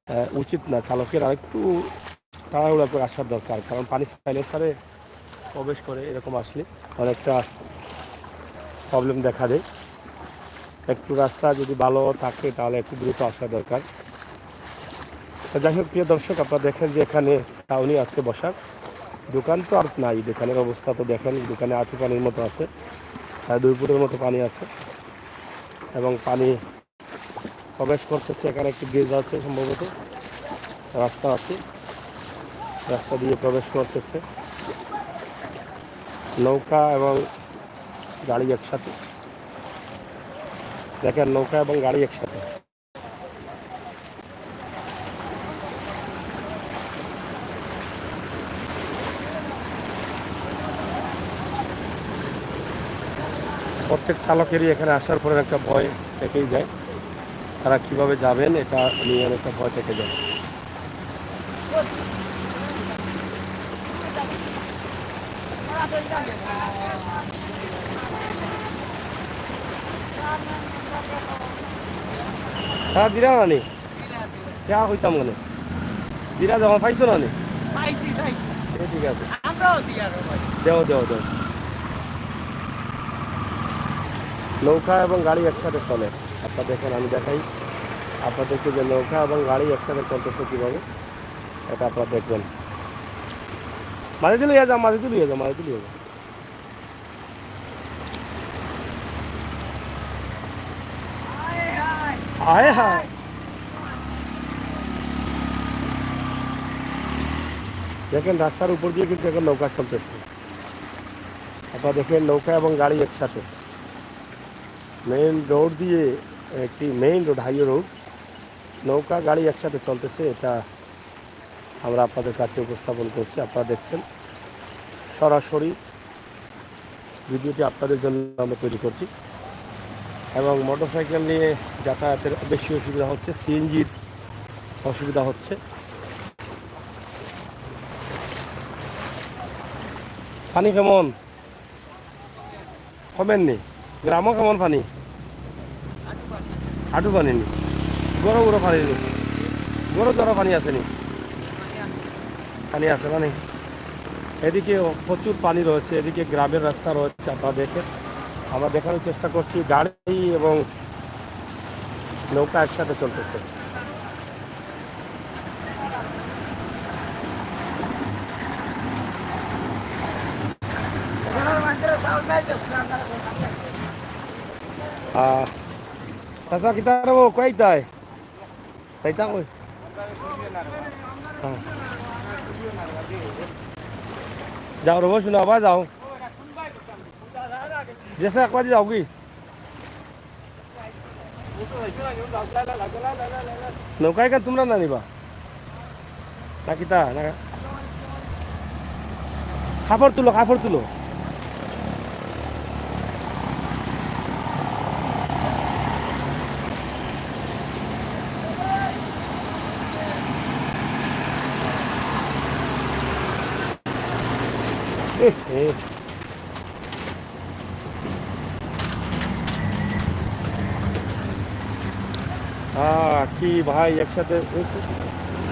আহ, উচিত না। চালকের আরেকটু তাড়াহুড়া করে আসার দরকার, কারণ পানি সাইলেন্সারে প্রবেশ করে এরকম আসলে অনেকটা প্রবলেম দেখা দেয়। একটু রাস্তা যদি ভালো থাকে, তাহলে একটু দ্রুত আসা দরকার। তো যাই হোক, প্রিয় দর্শক, আপনারা দেখেন যে এখানে ছাউনি আছে বসার, দোকান তো আর নাই। দোকানের অবস্থা তো দেখেন, দোকানে আঁঠু পানির মতো আছে, প্রায় দুই ফুটের মতো পানি আছে এবং পানি প্রবেশ করতেছে। এখানে একটি ব্রিজ আছে সম্ভবত, রাস্তা আছে, রাস্তা দিয়ে প্রবেশ করতেছে নৌকা এবং গাড়ি একসাথে। দেখেন, নৌকা এবং গাড়ি একসাথে। প্রত্যেক চালকেরই এখানে আসার পরে একটা ভয় থেকেই যায়, তারা কিভাবে যাবেন এটা নিয়ে একটা ভয় থেকে যায়। তারা দিলা না নি? কিয়া কইতাম মানে? দিলা যখন পাইছো না নি? পাইছি, পাইছি। এ ঠিক আছে। আমরাও দিই আরো ভাই। দেও, দেও, দেও। নৌকা এবং গাড়ি একসাথে চলে। আপনারা দেখেন, আমি দেখাই আপনাদেরকে যে নৌকা এবং গাড়ি একসাথে চলতেছে কিভাবে, এটা আপনারা দেখবেন। মাঝে দিয়ে লইয়া যাও, মাঝে দিয়ে লইয়া যাও, মাঝে দিয়ে লইয়া যাও। হায় হায়। দেখেন, রাস্তার উপর দিয়ে কিন্তু এখন নৌকা চলতেছে। আপনারা দেখেন, নৌকা এবং গাড়ি একসাথে। মেইন রোড দিয়ে, একটি মেইন রোড, হাইওয়ে রোড, নৌকা গাড়ি একসাথে চলতেছে। এটা আমরা আপনাদের কাছে উপস্থাপন করছি। আপনারা দেখছেন সরাসরি ভিডিওটি আপনাদের জন্য আমরা তৈরি করছি। এবং মোটরসাইকেল নিয়ে যাতায়াতের বেশি অসুবিধা হচ্ছে, সিএনজির অসুবিধা হচ্ছে। পানি কেমন? কমের নি? গ্রামও কেমন পানি? আঁঠু পানি নি? গরো গরো পানি নি? গরো গরো পানি আছে নি? পানি আছে মানে? এদিকে প্রচুর পানি রয়েছে, এদিকে গ্রামের রাস্তা রয়েছে। আপনারা দেখেন, আমরা দেখানোর চেষ্টা করছি, গাড়ি এবং নৌকা একসাথে চলতেছে। আহ, চাচা, কিতা রে, ও কই তাই? তাই তা কই? হ্যাঁ। যাও রে, বসো না, আবার যাও। যেসে একবার যাও কি? নৌকা ইখান তুমরা না নিবা? না কিতা? না। কাপড় তুলো, কাপড় তুলো। এ, এ। আহ, কি ভাই, একসাথে,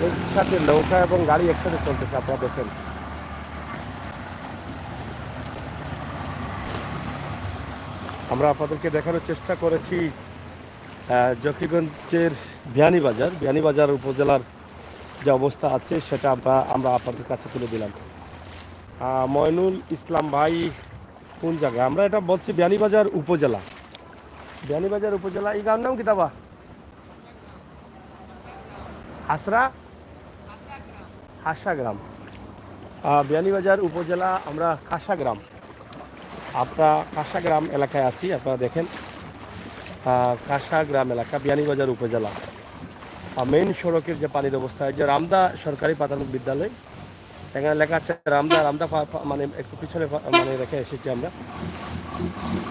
একসাথে নৌকা এবং গাড়ি একসাথে চলতেছে, আপনারা দেখেন। আমরা আপনাদেরকে দেখানোর চেষ্টা করেছি, আহ, জকিগঞ্জের বিয়ানীবাজার, বিয়ানীবাজার উপজেলার যে অবস্থা আছে সেটা আমরা, আমরা আপনাদের কাছে তুলে দিলাম। আহ, ময়নুল ইসলাম ভাই কোন জায়গায়? আমরা এটা বলছি বিয়ানীবাজার উপজেলা। বিয়ানীবাজার উপজেলা, এই গাঁওর নাম কিতা বা? হাসরা? হাসা গ্রাম। আহ, বিয়ানীবাজার উপজেলা, আমরা কাশা গ্রাম। আমরা কাশা গ্রাম এলাকায় আছি, আপনারা দেখেন। আহ, কাশা গ্রাম এলাকা, বিয়ানীবাজার উপজেলা। আহ, মেইন সড়কের যে পানির অবস্থা, এই যে রামদা সরকারি প্রাথমিক বিদ্যালয়, এখানে লেখা আছে রামদা, রামদা পা-, পা-, মানে একটু পিছনে পা-, মানে রেখে এসেছি আমরা।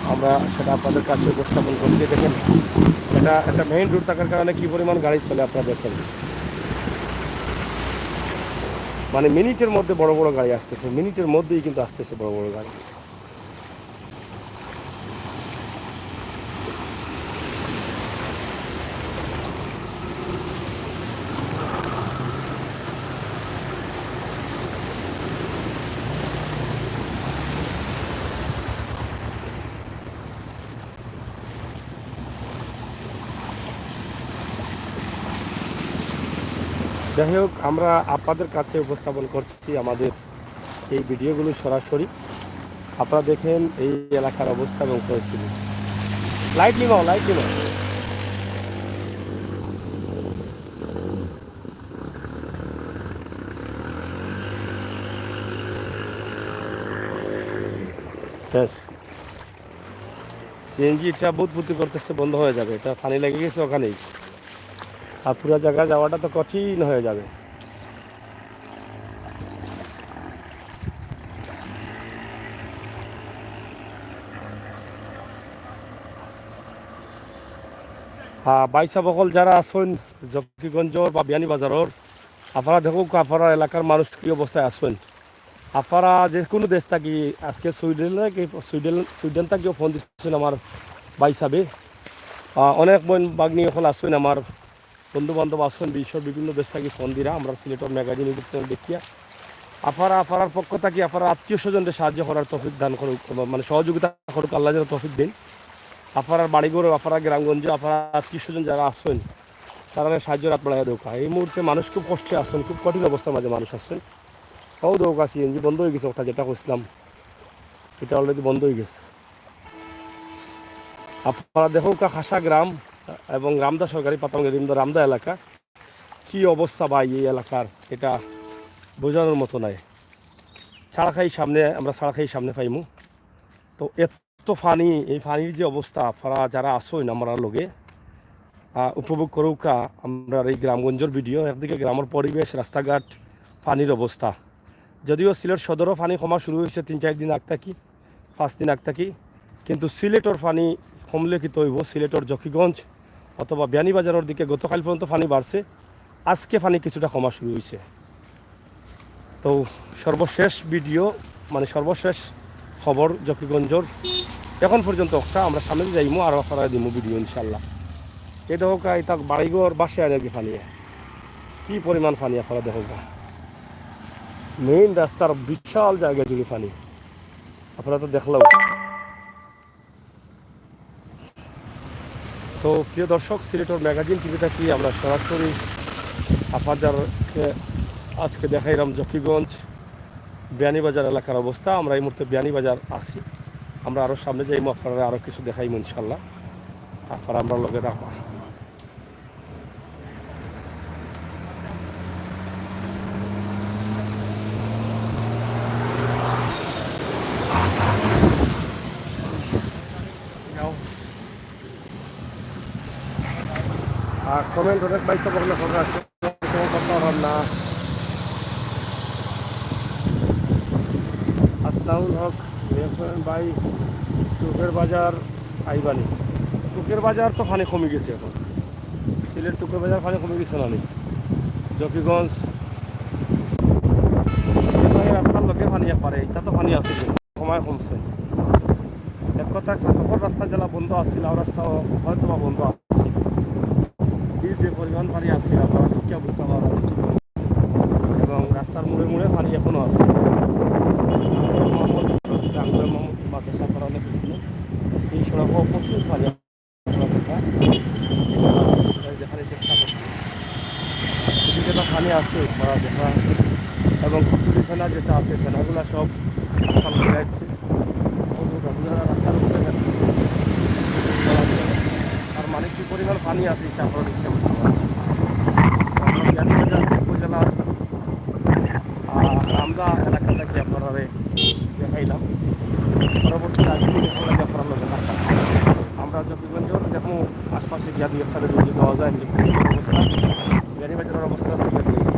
আমরা সেটা আপনাদের কাছে উপস্থাপন করছি। দেখেন, এটা একটা মেইন রোড থাকার কারণে কি পরিমাণ গাড়ি চলে আপনারা দেখেন। মানে মিনিটের মধ্যে বড় বড় গাড়ি আসতেছে, মিনিটের মধ্যেই কিন্তু আসতেছে বড় বড় গাড়ি। যাই হোক, আমরা আপনাদের কাছে উপস্থাপন করছি আমাদের এই ভিডিওগুলো সরাসরি। আপনারা দেখেন এই এলাকার অবস্থা এবং পরিস্থিতি। লাইট নিমাও, লাইট নিমাও। শেষ। সিএনজি এটা বুদবুদি করতেছে, বন্ধ হয়ে যাবে। এটা পানি লেগে গেছে ওখানেই। আর পুরা জায়গা যাওয়াটা তো কঠিন হয়ে যাবে। হ্যাঁ, ভাইসাব অকল যারা আছইন জকিগঞ্জর বা বিয়ানীবাজারর, আপনারা দেখউক্কা, আপনারা এলাকার মানুষ কি অবস্থায় আছইন। আপনারা যে কোনো দেশ থাকি, আজকে সুইডেন নাকি, সুইডেন, সুইডেন থাকিও ফোন দিচ্ছেন আমার ভাইসাবে। আহ, অনেক বইন ভাগ্নি অকল আছইন, আমার বন্ধু বান্ধব আছইন, বিশ্বের বিভিন্ন দেশ থাকি ফোন দিরা, আমরা সিলেটর ম্যাগাজিন YouTube চ্যানেল দেখিয়া। আপনারা, আপনারার পক্ষ থাকি আপনারা আত্মীয় স্বজনরে সাহায্য করার তৌফিক দান করউক, মানে সহযোগিতা করউক, আল্লায় যেন তৌফিক দেইন। আপনারার বাড়িঘর, আপনারার গ্রামগঞ্জে, আপনারার আত্মীয় স্বজন যারা আছইন, তারারে সাহায্যর হাত বাড়াইয়া দেউক্কা। এই মুহূর্তে মানুষ খুব কষ্টে আছইন, খুব কঠিন অবস্থার মাঝে মানুষ আছইন। অউ দেউক্কা সিএনজি বন্ধ হয়ে গেছে, ওটা যেটা কইছিলাম, এটা already বন্ধ হয়ে গেছে। আপনারা দেখউক্কা খাসা গ্রাম এবং রামদা সরকারি প্রাথমিক, রামদা, রামদা এলাকা, কি অবস্থা ভাই এই এলাকার, এটা বোঝানোর মতো নাই। ছাড়াখাই সামনে, আমরা ছাড়াখাই সামনে পাইমু। তো এত পানি, এই পানির যে অবস্থা, আপনারা যারা আছইন আমরার লগে, আহ, উপভোগ করউক্কা আমরার এই গ্রামগঞ্জর ভিডিও। একদিকে গ্রামর পরিবেশ, রাস্তাঘাট, পানির অবস্থা। যদিও সিলেট সদরও পানি কমা শুরু হয়েছে তিন চার দিন আগ থাকি, পাঁচ দিন আগ থাকি, কিন্তু সিলেটর পানি কমলে কিতা অইবো? সিলেটর জকিগঞ্জ অথবা বিয়ানীবাজারর দিকে গতকাল পর্যন্ত পানি বাড়ছে, আজকে পানি কিছুটা কমা শুরু হয়েছে। তো সর্বশেষ ভিডিও, মানে সর্বশেষ খবর জকিগঞ্জর এখন পর্যন্ত একটা, আমরা সামনে যাইমু আর আপনারা দিমু ভিডিও ইনশাল্লাহ। এই দেখউক্কা, এটা বাড়িঘর ভাসে আর কি পানি, কি পরিমাণ পানি আপনারা দেখউক্কা। মেইন রাস্তার বিশাল জায়গা জুড়ে পানি, আপনারা তো দেখলাম। তো প্রিয় দর্শক, সিলেটর ম্যাগাজিন টিভি থাকি আমরা সরাসরি আপনাদেরকে আজকে দেখাইলাম জকিগঞ্জ বিয়ানীবাজার এলাকার অবস্থা। আমরা এই মুহূর্তে বিয়ানীবাজার আছি, আমরা আরও সামনে যাইমু, আপনারা আরও কিছু দেখাইমু ইনশাল্লাহ, আপনারা আমরার লগে থাকবা। আর কমেন্ট অনেক ভাইসাব অকলে করা আছে, কথা অইলো না। আসনাউল হক, রিয়াজ হোসেন ভাই, চকের বাজার আইবানি। চকের বাজার তো পানি কমি গেছে এখন, সিলেট চকের বাজার পানি কমি গেছে না নি? জকিগঞ্জ, এই রাস্তার লগে পানি একবারে, এটা তো পানি আছে, কমায় কমছে। এক কথায় ছাতকর রাস্তা যেলা বন্ধ আছিল, আর রাস্তা হয়তো বা বন্ধ আছে। এই যে পরিমাণ পানি আছিল, আপনারা দেখিয়া বুঝতা পাররা যে কি পরিমাণ। এবং রাস্তার মোড়ে মোড়ে পানি এখনো আছে। মোহাম্মদ, ডাক্তার মোহাম্মদ মাদ্রাসা, আপনারা অনেকে চিনেন। এই সড়কও প্রচুর পানি। আপনারা দেখা, আপনারা দেখার চেষ্টা করছি। এদিকে তো পানি আছে, আপনারা দেখা। এবং কচুরি ফেনা যেটা আছে, ফেনাগুলা সব রাস্তার উপরে যাচ্ছে। রাস্তার উপরে যাচ্ছে। তার মানে কি পরিমাণ পানি আছে, এটা আপনারা দেখে বুঝতে পারবেন। আমরা বিয়ানীবাজার উপজেলার, আহ, রামদা এলাকা থেকে আপনারারে দেখাইলাম। পরবর্তী আরেকটি দেখাইলাম যে আপনারা লোকের রাস্তা। আমরা জকিগঞ্জর দেখমু আশপাশে গিয়া দুই একটা ভিডিও দেওয়া যায়, যে কি অবস্থা। বিয়ানীবাজারর অবস্থা তুলে ধরেছি।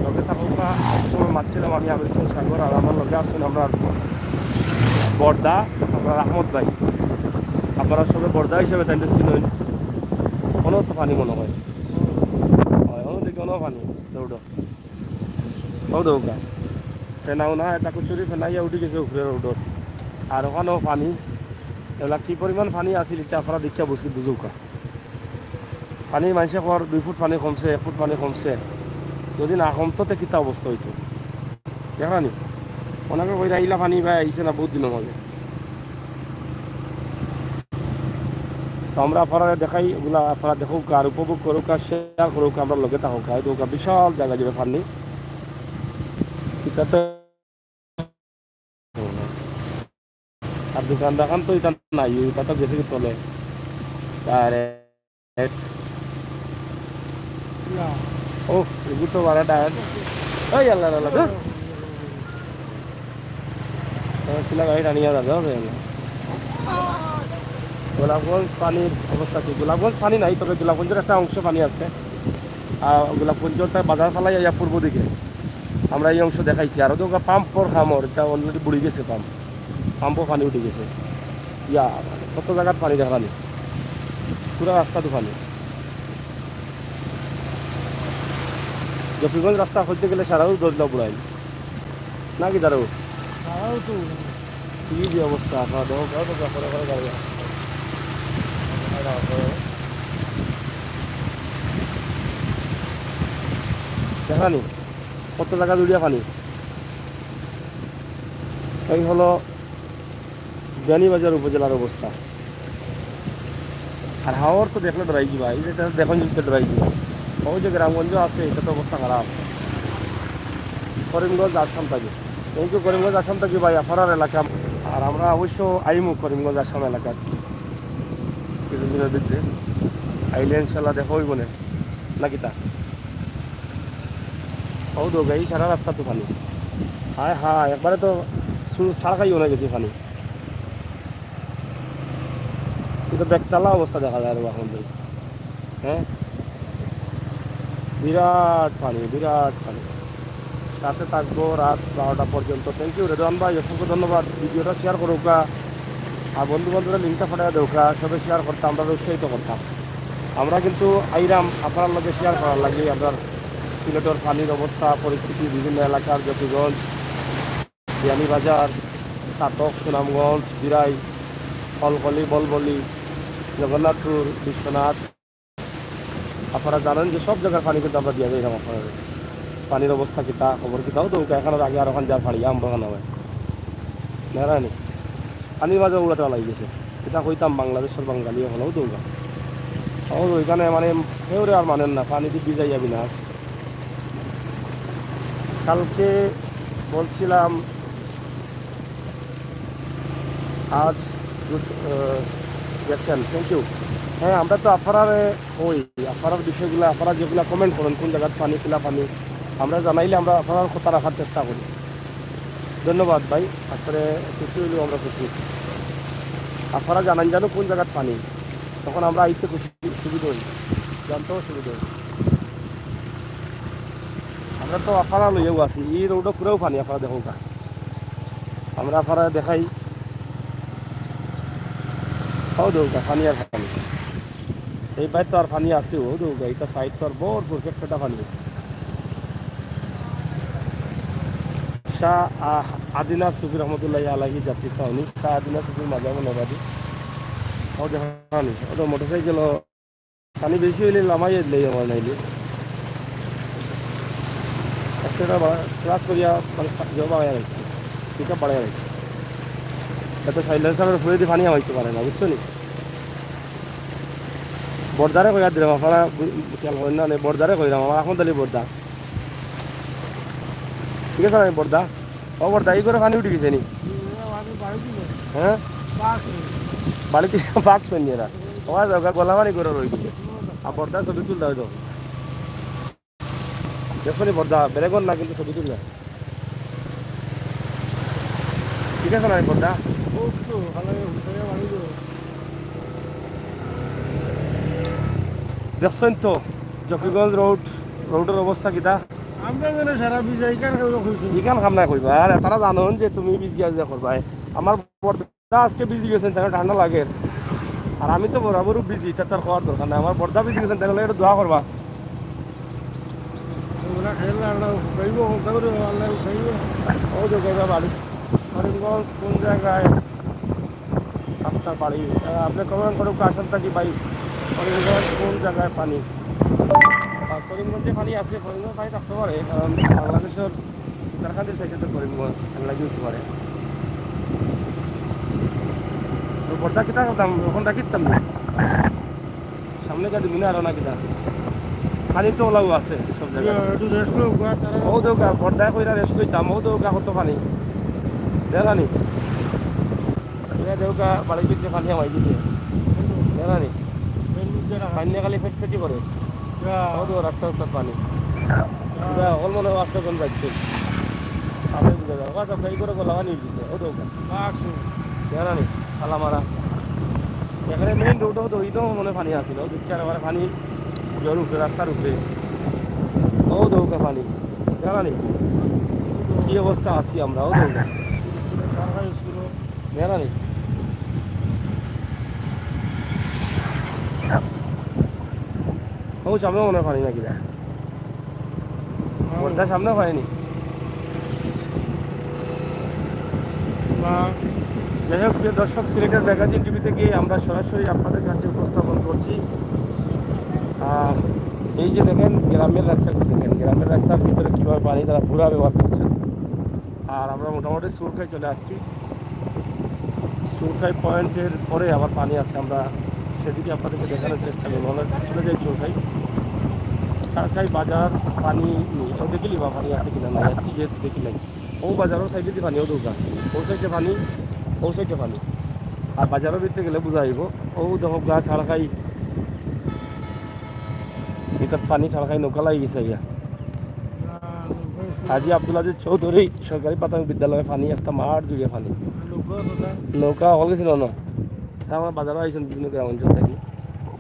লগে থাকুক্কা, অত সময় মাতছিলাম আমি আমির হোসেন সাগর, আর আমার লগে আছইন আমরার বড়দা, আমরার আহমদ ভাই। আপনারা সবে বড়দা হিসাবে তাইলে চিনইন। অনো তো পানি মনে হয়। হয়, অনো দেখি অনো পানি, দৌড়ো। অউ দেউক্কা। ফেনাও না, এটা কচুরি ফেনাইয়া উঠি গেছে উপরে রোডর। আর ওখানেও পানি। এগুলা কি পরিমাণ পানি আছিল, এটা আপনারা দেখিয়া বুঝ-, বুঝুক্কা। পানি মানষে কর দুই ফুট পানি কমছে, এক ফুট পানি কমছে। যদি না কমতো, তে কিতা অবস্থা হইতো? দেখরা নি? অনেকে কইরা, "ইলা পানি ভাই আইছে না বহুত দিনর মাঝে।" তো আমরা আপনারারে দেখাই, ওগুলা আপনারা দেখউক্কা আর উপভোগ করউক্কা, শেয়ার করউক্কা, আমরার লগে থাকউক্কা। এই দেখউক্কা, বিশাল জাগা জুড়ে পানি। ইটা তো আর দোকান দোকান তো ইটা নাই, ইটা তো গেছে কি তলে। আরে ও, এগুলো তো বারো টায়ার। এই আল্লাহ, আল্লাহ, আল্লাহ। কিলা গাড়ি টানিয়া যাবে, হবে না। গোলাপগঞ্জ পানির অবস্থা কি? গোলাপগঞ্জ পানি নাই, তবে গোলাপগঞ্জের একটা অংশ পানি আছে। আর গোলাপগঞ্জটা বাজার ফালাই ইয়া পূর্ব দিকে। আমরা এই অংশ দেখাইছি। আর ওদের পাম্পর খামর, এটা অলরেডি বুড়ি গেছে পাম্প। পাম্পও পানি উঠি গেছে। ইয়া, কত জাগাত পানি দেখা নাই। পুরা রাস্তাত পানি। জকিগঞ্জ রাস্তা হইতে গেলে সারাও দরিদ্র বুড়াই। নাকি দাঁড়াও? তারাও তো কি যে অবস্থা, আপনারা দেখো, ঘরে ঘরে ঘরে ঘরে গাড়ি আছে। দেখা নি? কত জাগা জুড়িয়া পানি। এই হলো বিয়ানীবাজার উপজেলার অবস্থা। আর হাওর তো দেখলে ডরাই যাইবা, এই যে এটা দেখুন, যদি ডরাই যাইবা। ওই যে গ্রামগঞ্জ আছে, এটা তো অবস্থা খারাপ। করিমগঞ্জ আসাম থাকি। Thank you করিমগঞ্জ আসাম থাকি ভাই, আপনারার এলাকা। আর আমরা অবশ্য আইমু করিমগঞ্জ আসাম এলাকাত কিছুদিনের ভিতরে। আইলে ইনশাল্লাহ দেখা হইব না, নাকি তা? ও দো ভাই, সারা রাস্তা তো পানি। হায় হায়, একবারে তো শুধু ছাড় খাইও না গেছি পানি। কিন্তু বেকতালা অবস্থা দেখা যায় আর এখন তো। হ্যাঁ, বিরাট পানি, বিরাট পানি। রাতে থাকবো রাত বারোটা পর্যন্ত। Thank you রেদওয়ান ভাই, অসংখ্য ধন্যবাদ। ভিডিওটা শেয়ার করুকা, আর বন্ধু বান্ধবরা লিঙ্কটা পাঠিয়ে দেউকা, সবে শেয়ার করতাম, আমরা উৎসাহিত করতাম। আমরা কিন্তু আইরাম আপনার লগে শেয়ার করার লাগি, আপনার সিলেটের পানির অবস্থা, পরিস্থিতি, বিভিন্ন এলাকার জকিগঞ্জ, বিয়ানীবাজার, ছাতক, সুনামগঞ্জ, দিরাই, কলকলি, বলবলি, জগন্নাথপুর, বিশ্বনাথ। আপনারা জানেন যে সব জায়গার পানি কিন্তু আমরা দিয়ে যাইলাম আপনারা। পানির অবস্থা কিতা, খবর কিতা, ও তো ওকে এখন আগে আর ওখান যার পানি, আমরা ওখানে হয়। নারায়ণী, পানির মাঝে উড়াটা লাগি গেছে। এটা কইতাম বাংলাদেশের বাঙালি হলেও তো ওখানে। ও তো ওইখানে মানে কেউ রে আর মানেন না, পানি দিয়ে ভিজাই যাবি না। কালকে বলছিলাম, আজ গুড, আহ, গেছেন, থ্যাংক ইউ। হ্যাঁ, আমরা তো আপনারারে ওই আপনারার বিষয়গুলো, আপনারা যেগুলা কমেন্ট করেন, কোন জায়গার পানি, কিলা পানি, আমরা জানাইলে আমরা আপনারার কথা রাখার চেষ্টা করি। ধন্যবাদ ভাই, আসলে খুশি হইলেও আমরা খুশি। আপনারা জানান জানো কোন জায়গার পানি, তখন আমরা আইতে খুশি, সুবিধা হই, জানতেও সুবিধা হই। আমরা তো আফারা লইয়াও আছি, এই রোডও পুরাও পানি, আফারা দেখো গা। আমরা আফারা দেখাই, ও দেখো গা, পানি আর পানি। এই বাইর তো আর পানি আছে, ও দেখো গা, এটা সাইড তো আর ভরপুর ফেটফেটা পানি। শাহ আহ, আদিনা সুফি রহমতুল্লাহ আলাইহি জাতি সাউনি, শাহ আদিনা সুফির মাজার নবাদি। ও দেখো পানি, ও তো মোটরসাইকেল পানি বেশি হইলে লামাই দিলে আমার নাইলে। আচ্ছা, এটা ক্লাস করিয়া মানে সা-, জমা হয়ে গেছে, পিক আপ বাড়াই গেছে। এত সাইলেন্সারের ফুয়েদি পানি হামাইতে পারে না, বুঝছো নি? বর্দারে কইয়া দিলাম, আপনারা বু-, খেয়াল করেন না, নে, বর্দারে কইলাম, আমার আহমদ আলী বর্দা। ঠিক আছে, আমি বর্দা। ও বর্দা, এই করে পানি উঠি গেছে নি? হ্যাঁ? বাড়িতে বাঘ শুনি এরা। তোমার জায়গা গলা পানি করে রয়ে গেছে। আর বর্দা ছবি তুলতে হয়তো। দেখছো নি বর্দা, বেরেগন না কিন্তু ছবি তুললে। ঠিক আছে না বর্দা? দেখছেন তো জকিগঞ্জ রোড, রোডের অবস্থা কিতা? আমরা যেন সারা বিজয় কার কথা কইছি। ইখান কাম না কইবা, আর তারা জানইন যে তুমি বিজি আজ করবায়। আমার বর্দা আজকে ভিজি গেছেন, তাইলে ঠান্ডা লাগে। আর আমি তো বরাবরও ভিজি, এটা তো আর কওয়ার দরকার নাই। আমার বর্দা ভিজি গেছেন, তাইলে একটু দোয়া করবা। ওরা খাইলে আল্লাহ খাইব, বলতে পারে আল্লাহ খাইব। ও তো কইবা বাড়ি, করিমগঞ্জ কোন জায়গায় আপনার বাড়ি? আহ, আপনি কমেন্ট করুন, আসাম থাকি ভাই, করিমগঞ্জ কোন জায়গায় পানি? আর করিমগঞ্জে পানি আছে, করিমগঞ্জ পানি থাকতে পারে, কারণ বাংলাদেশের সীতারকান্দি সাইডে তো করিমগঞ্জ, এর লাগি হইতে পারে। তো বর্দা কিতা করতাম, ওখানটা কিনতাম না। সামনে গাড়ি মিনা আরো না কিতা? পানি তো ওলাও আছে সব জায়গায়। একটু রেস্ট লো, গা তারা। ও দেউকা, বর্দায় কইরা রেস্ট লইতাম, ও দেউকা কত পানি। দেখলানি? এ দেউকা বাড়ির ভিতরে পানি হামাই দিছে। দেখলানি? পানি খালি ফেটফেটি করে। ও তো রাস্তা রাস্তা পানি। অকল মনে হয় আশ্রয় যাচ্ছে। আপনি বুঝা যাবে। বাস, আপনার এই করে গলা পানি দিছে। ও দেউকা। দেখলানি? খালা মারা। এখানে মেইন রোডও তো, ওই তো মনে হয় পানি আছিল। ও দেখছি আর আমার পানি ঘরের উপরে, রাস্তার উপরে। ও দেউকা পানি। দেখলানি? কি অবস্থা আছি আমরা, ও দেউকা। দেখলানি? ও সামনে মনে হয় পানি নাকি দা? পর্দা সামনে হয়নি। যাই হোক, প্রিয় দর্শক, সিলেটের ম্যাগাজিন টিভি থেকে আমরা সরাসরি আপনাদের কাছে উপস্থাপন করছি। আহ, এই যে দেখেন, গ্রামের রাস্তাগুলো দেখেন, গ্রামের রাস্তার ভিতরে কীভাবে পানি তারা বুড়া ব্যবহার করছেন। আর আমরা মোটামুটি সুরখাই চলে আসছি। সুরখাই পয়েন্টের পরে আবার পানি আছে, আমরা সেদিকে আপনাদেরকে দেখানোর চেষ্টা করবো। আমরা চলে যাই সুরখাই। সারখাই বাজার পানি নেই, ও দেখিলি বা পানি আছে কিনা নাই, যাচ্ছি যেহেতু দেখি নাই। ও বাজারও সাইডে দিয়ে পানি, ও দেউকা, ও সাইডে পানি, ও সাইডে পানি। আর বাজারের ভিতরে গেলে বুঝা যাইব। ও দেখো গা সারখাই, এটা পানি সারখাই নৌকা লাগি গেছে ইয়া। হাজী আব্দুল আজিজ চৌধুরী সরকারি প্রাথমিক বিদ্যালয়ে পানি, আস্তা মাঠ জুড়ে পানি। নৌকা হল গেছিল না? তা আমরা বাজারও আইসেন বিভিন্ন গ্রাম অঞ্চল থেকে।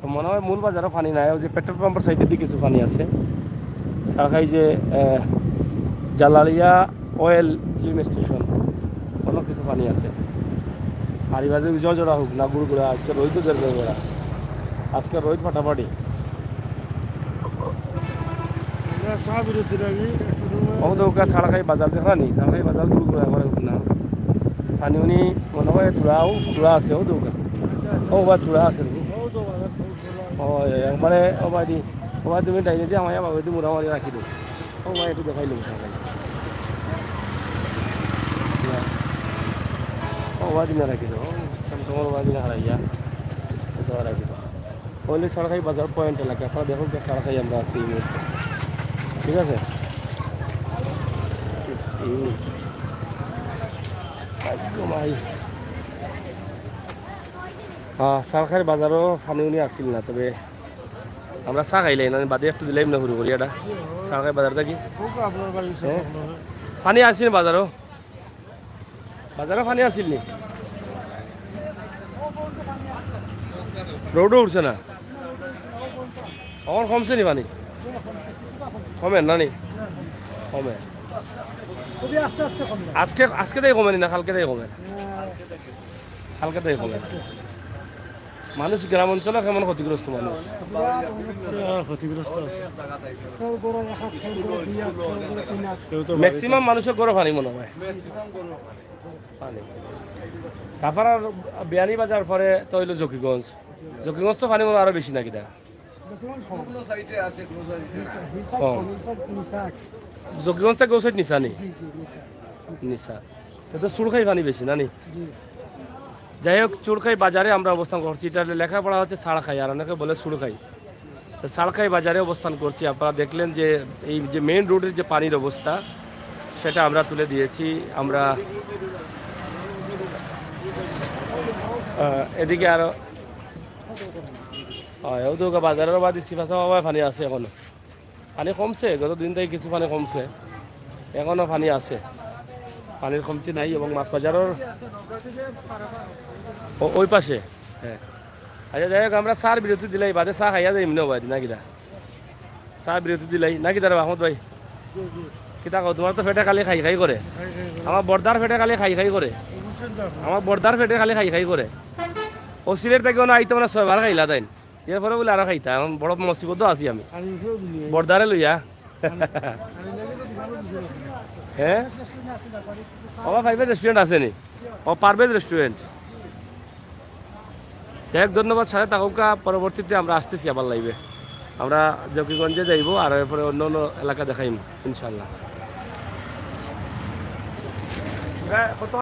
তো মনে হয় মূল বাজারও পানি নাই, ওই যে পেট্রোল পাম্পের সাইডে দিয়ে কিছু পানি আছে। সারখাই যে, আহ, জালালিয়া অয়েল ফিলিং স্টেশন, অনেক কিছু পানি আছে। আর এবার যদি জড়া হোক না, গুড়গুড়া, আজকে রোদ তো জোর করে। আজকে রোদ ফাটাফাটি। আমরা চা বিরতি লাগি, একটু সময়। ও তো ওকে সারখাই বাজার দেখলানি, সারখাই বাজার গুড়গুড়া করে উঠনা। পানি উনি মনে হয় থোড়া, ও থোড়া আছে, ও তো ওকে। ও বা থোড়া আছে। ও তো বাজার খুব ভালো। ও, এ, একবারে, ও বাদি, ও বাদি তুমি ডাইনে দিয়ে আমার বাবা তুমি মোটামুটি রাখি দেবো। ও ভাই, একটু দেখাই নেবো সারখাই। ও বাদি না রাখি দেবো, তোমার বাদি না হারাইয়া। আচ্ছা, রাখি দেবো। অইলে সারখাই বাজার পয়েন্ট এলাকা, আপনারা দেখুন যে সারখাই আমরা আছি এই মুহূর্তে। ঠিক আছে? এই মুহূর্তে। একদম আই। আহ, সারখাই বাজারও পানি উনি আসিল না, তবে আমরা চা খাইলাই না, বাদে একটু দিলাইম না হুরু করি এটা। সারখাই বাজার থাকি। পানি আসিল বাজারও? বাজারও পানি আসিল নি? রোডও উঠছে না? অখন কমছে নি পানি? কমে না নি? কমে। খুবই আস্তে আস্তে কমে। আজকে, আজকে তাই কমে নি না, কালকে তাই কমে? কালকে তাই কমে। মানুষ গ্রাম অঞ্চলে কেমন ক্ষতিগ্রস্ত মানুষ? বিরাট অবস্থা। হ্যাঁ, ক্ষতিগ্রস্ত আছে। কেউ গরু এক হাত, কেউ গরু দুই হাত, কেউ গরু তিন হাত। কেউ তো ম্যাক্সিমাম মানুষের গরু পানি মনে হয়। পানি। কাফারার বিয়ানীবাজার পরে তো হইলো জকিগঞ্জ। জকিগঞ্জ তো পানি মনে হয় আরো বেশি নাকি দা? দেখলাম কম। কোনো সাইডে আছে, কোনো সাইডে। নিচা, নিচা কম। কম, নিচা, নিচা। জকিগঞ্জ থেকে ও সাইড নিচা নি? জি, জি, নিচা। নিচা। তো তো সুরখাই পানি বেশি না নি? জি। যাই হোক, চুরখাই বাজারে আমরা অবস্থান করছি। এটা লেখাপড়া হচ্ছে সারখাই, আর অনেকে বলে সুরখাই। তো সারখাই বাজারে অবস্থান করছি। আপনারা দেখলেন যে এই যে মেইন রোডের যে পানির অবস্থা, সেটা আমরা তুলে দিয়েছি। আমরা, আহ, এদিকে আরো, আহ, ওদিকে বাজারের বাদে সিফাসা বাবায় পানি আছে এখনো। পানি কমছে, গত দিন থেকে কিছু পানি কমছে, এখনো পানি আছে, পানির কমতি নাই। এবং মাছ বাজারের ও-, ওই পাশে, হ্যাঁ। আচ্ছা, যাই হোক, আমরা চার বিরতি দিলাই, বাদে চা খাইয়া যাই, এমনি হবাই না কিতা? চা বিরতি দিলাই না কিতা রে আহমদ ভাই? কিতা কও, তোমার তো পেটে খালি খাই খাই করে। আমার বর্দার পেটে খালি খাই খাই করে। আমার বর্দার পেটে খালি খাই খাই করে। ও সিলেট থেকে ওনা আইতে মানে ছয়বার খাইলা তাইন। এরপরে বলে আরো খাইতা, এখন বড় মুসিবত আছি আমি। বর্দারে লইয়া। হ্যাঁ? ও, পারভেজ রেস্টুরেন্ট আছে নি? ও, পারভেজ রেস্টুরেন্ট। যাই হোক, ধন্যবাদ, সাথে থাকুকা। পরবর্তীতে আমরা আসতেছি আবার লাইভে। আমরা জকিগঞ্জে যাইবো, আর এরপরে অন্য অন্য এলাকা দেখাইমু ইনশাল্লাহ।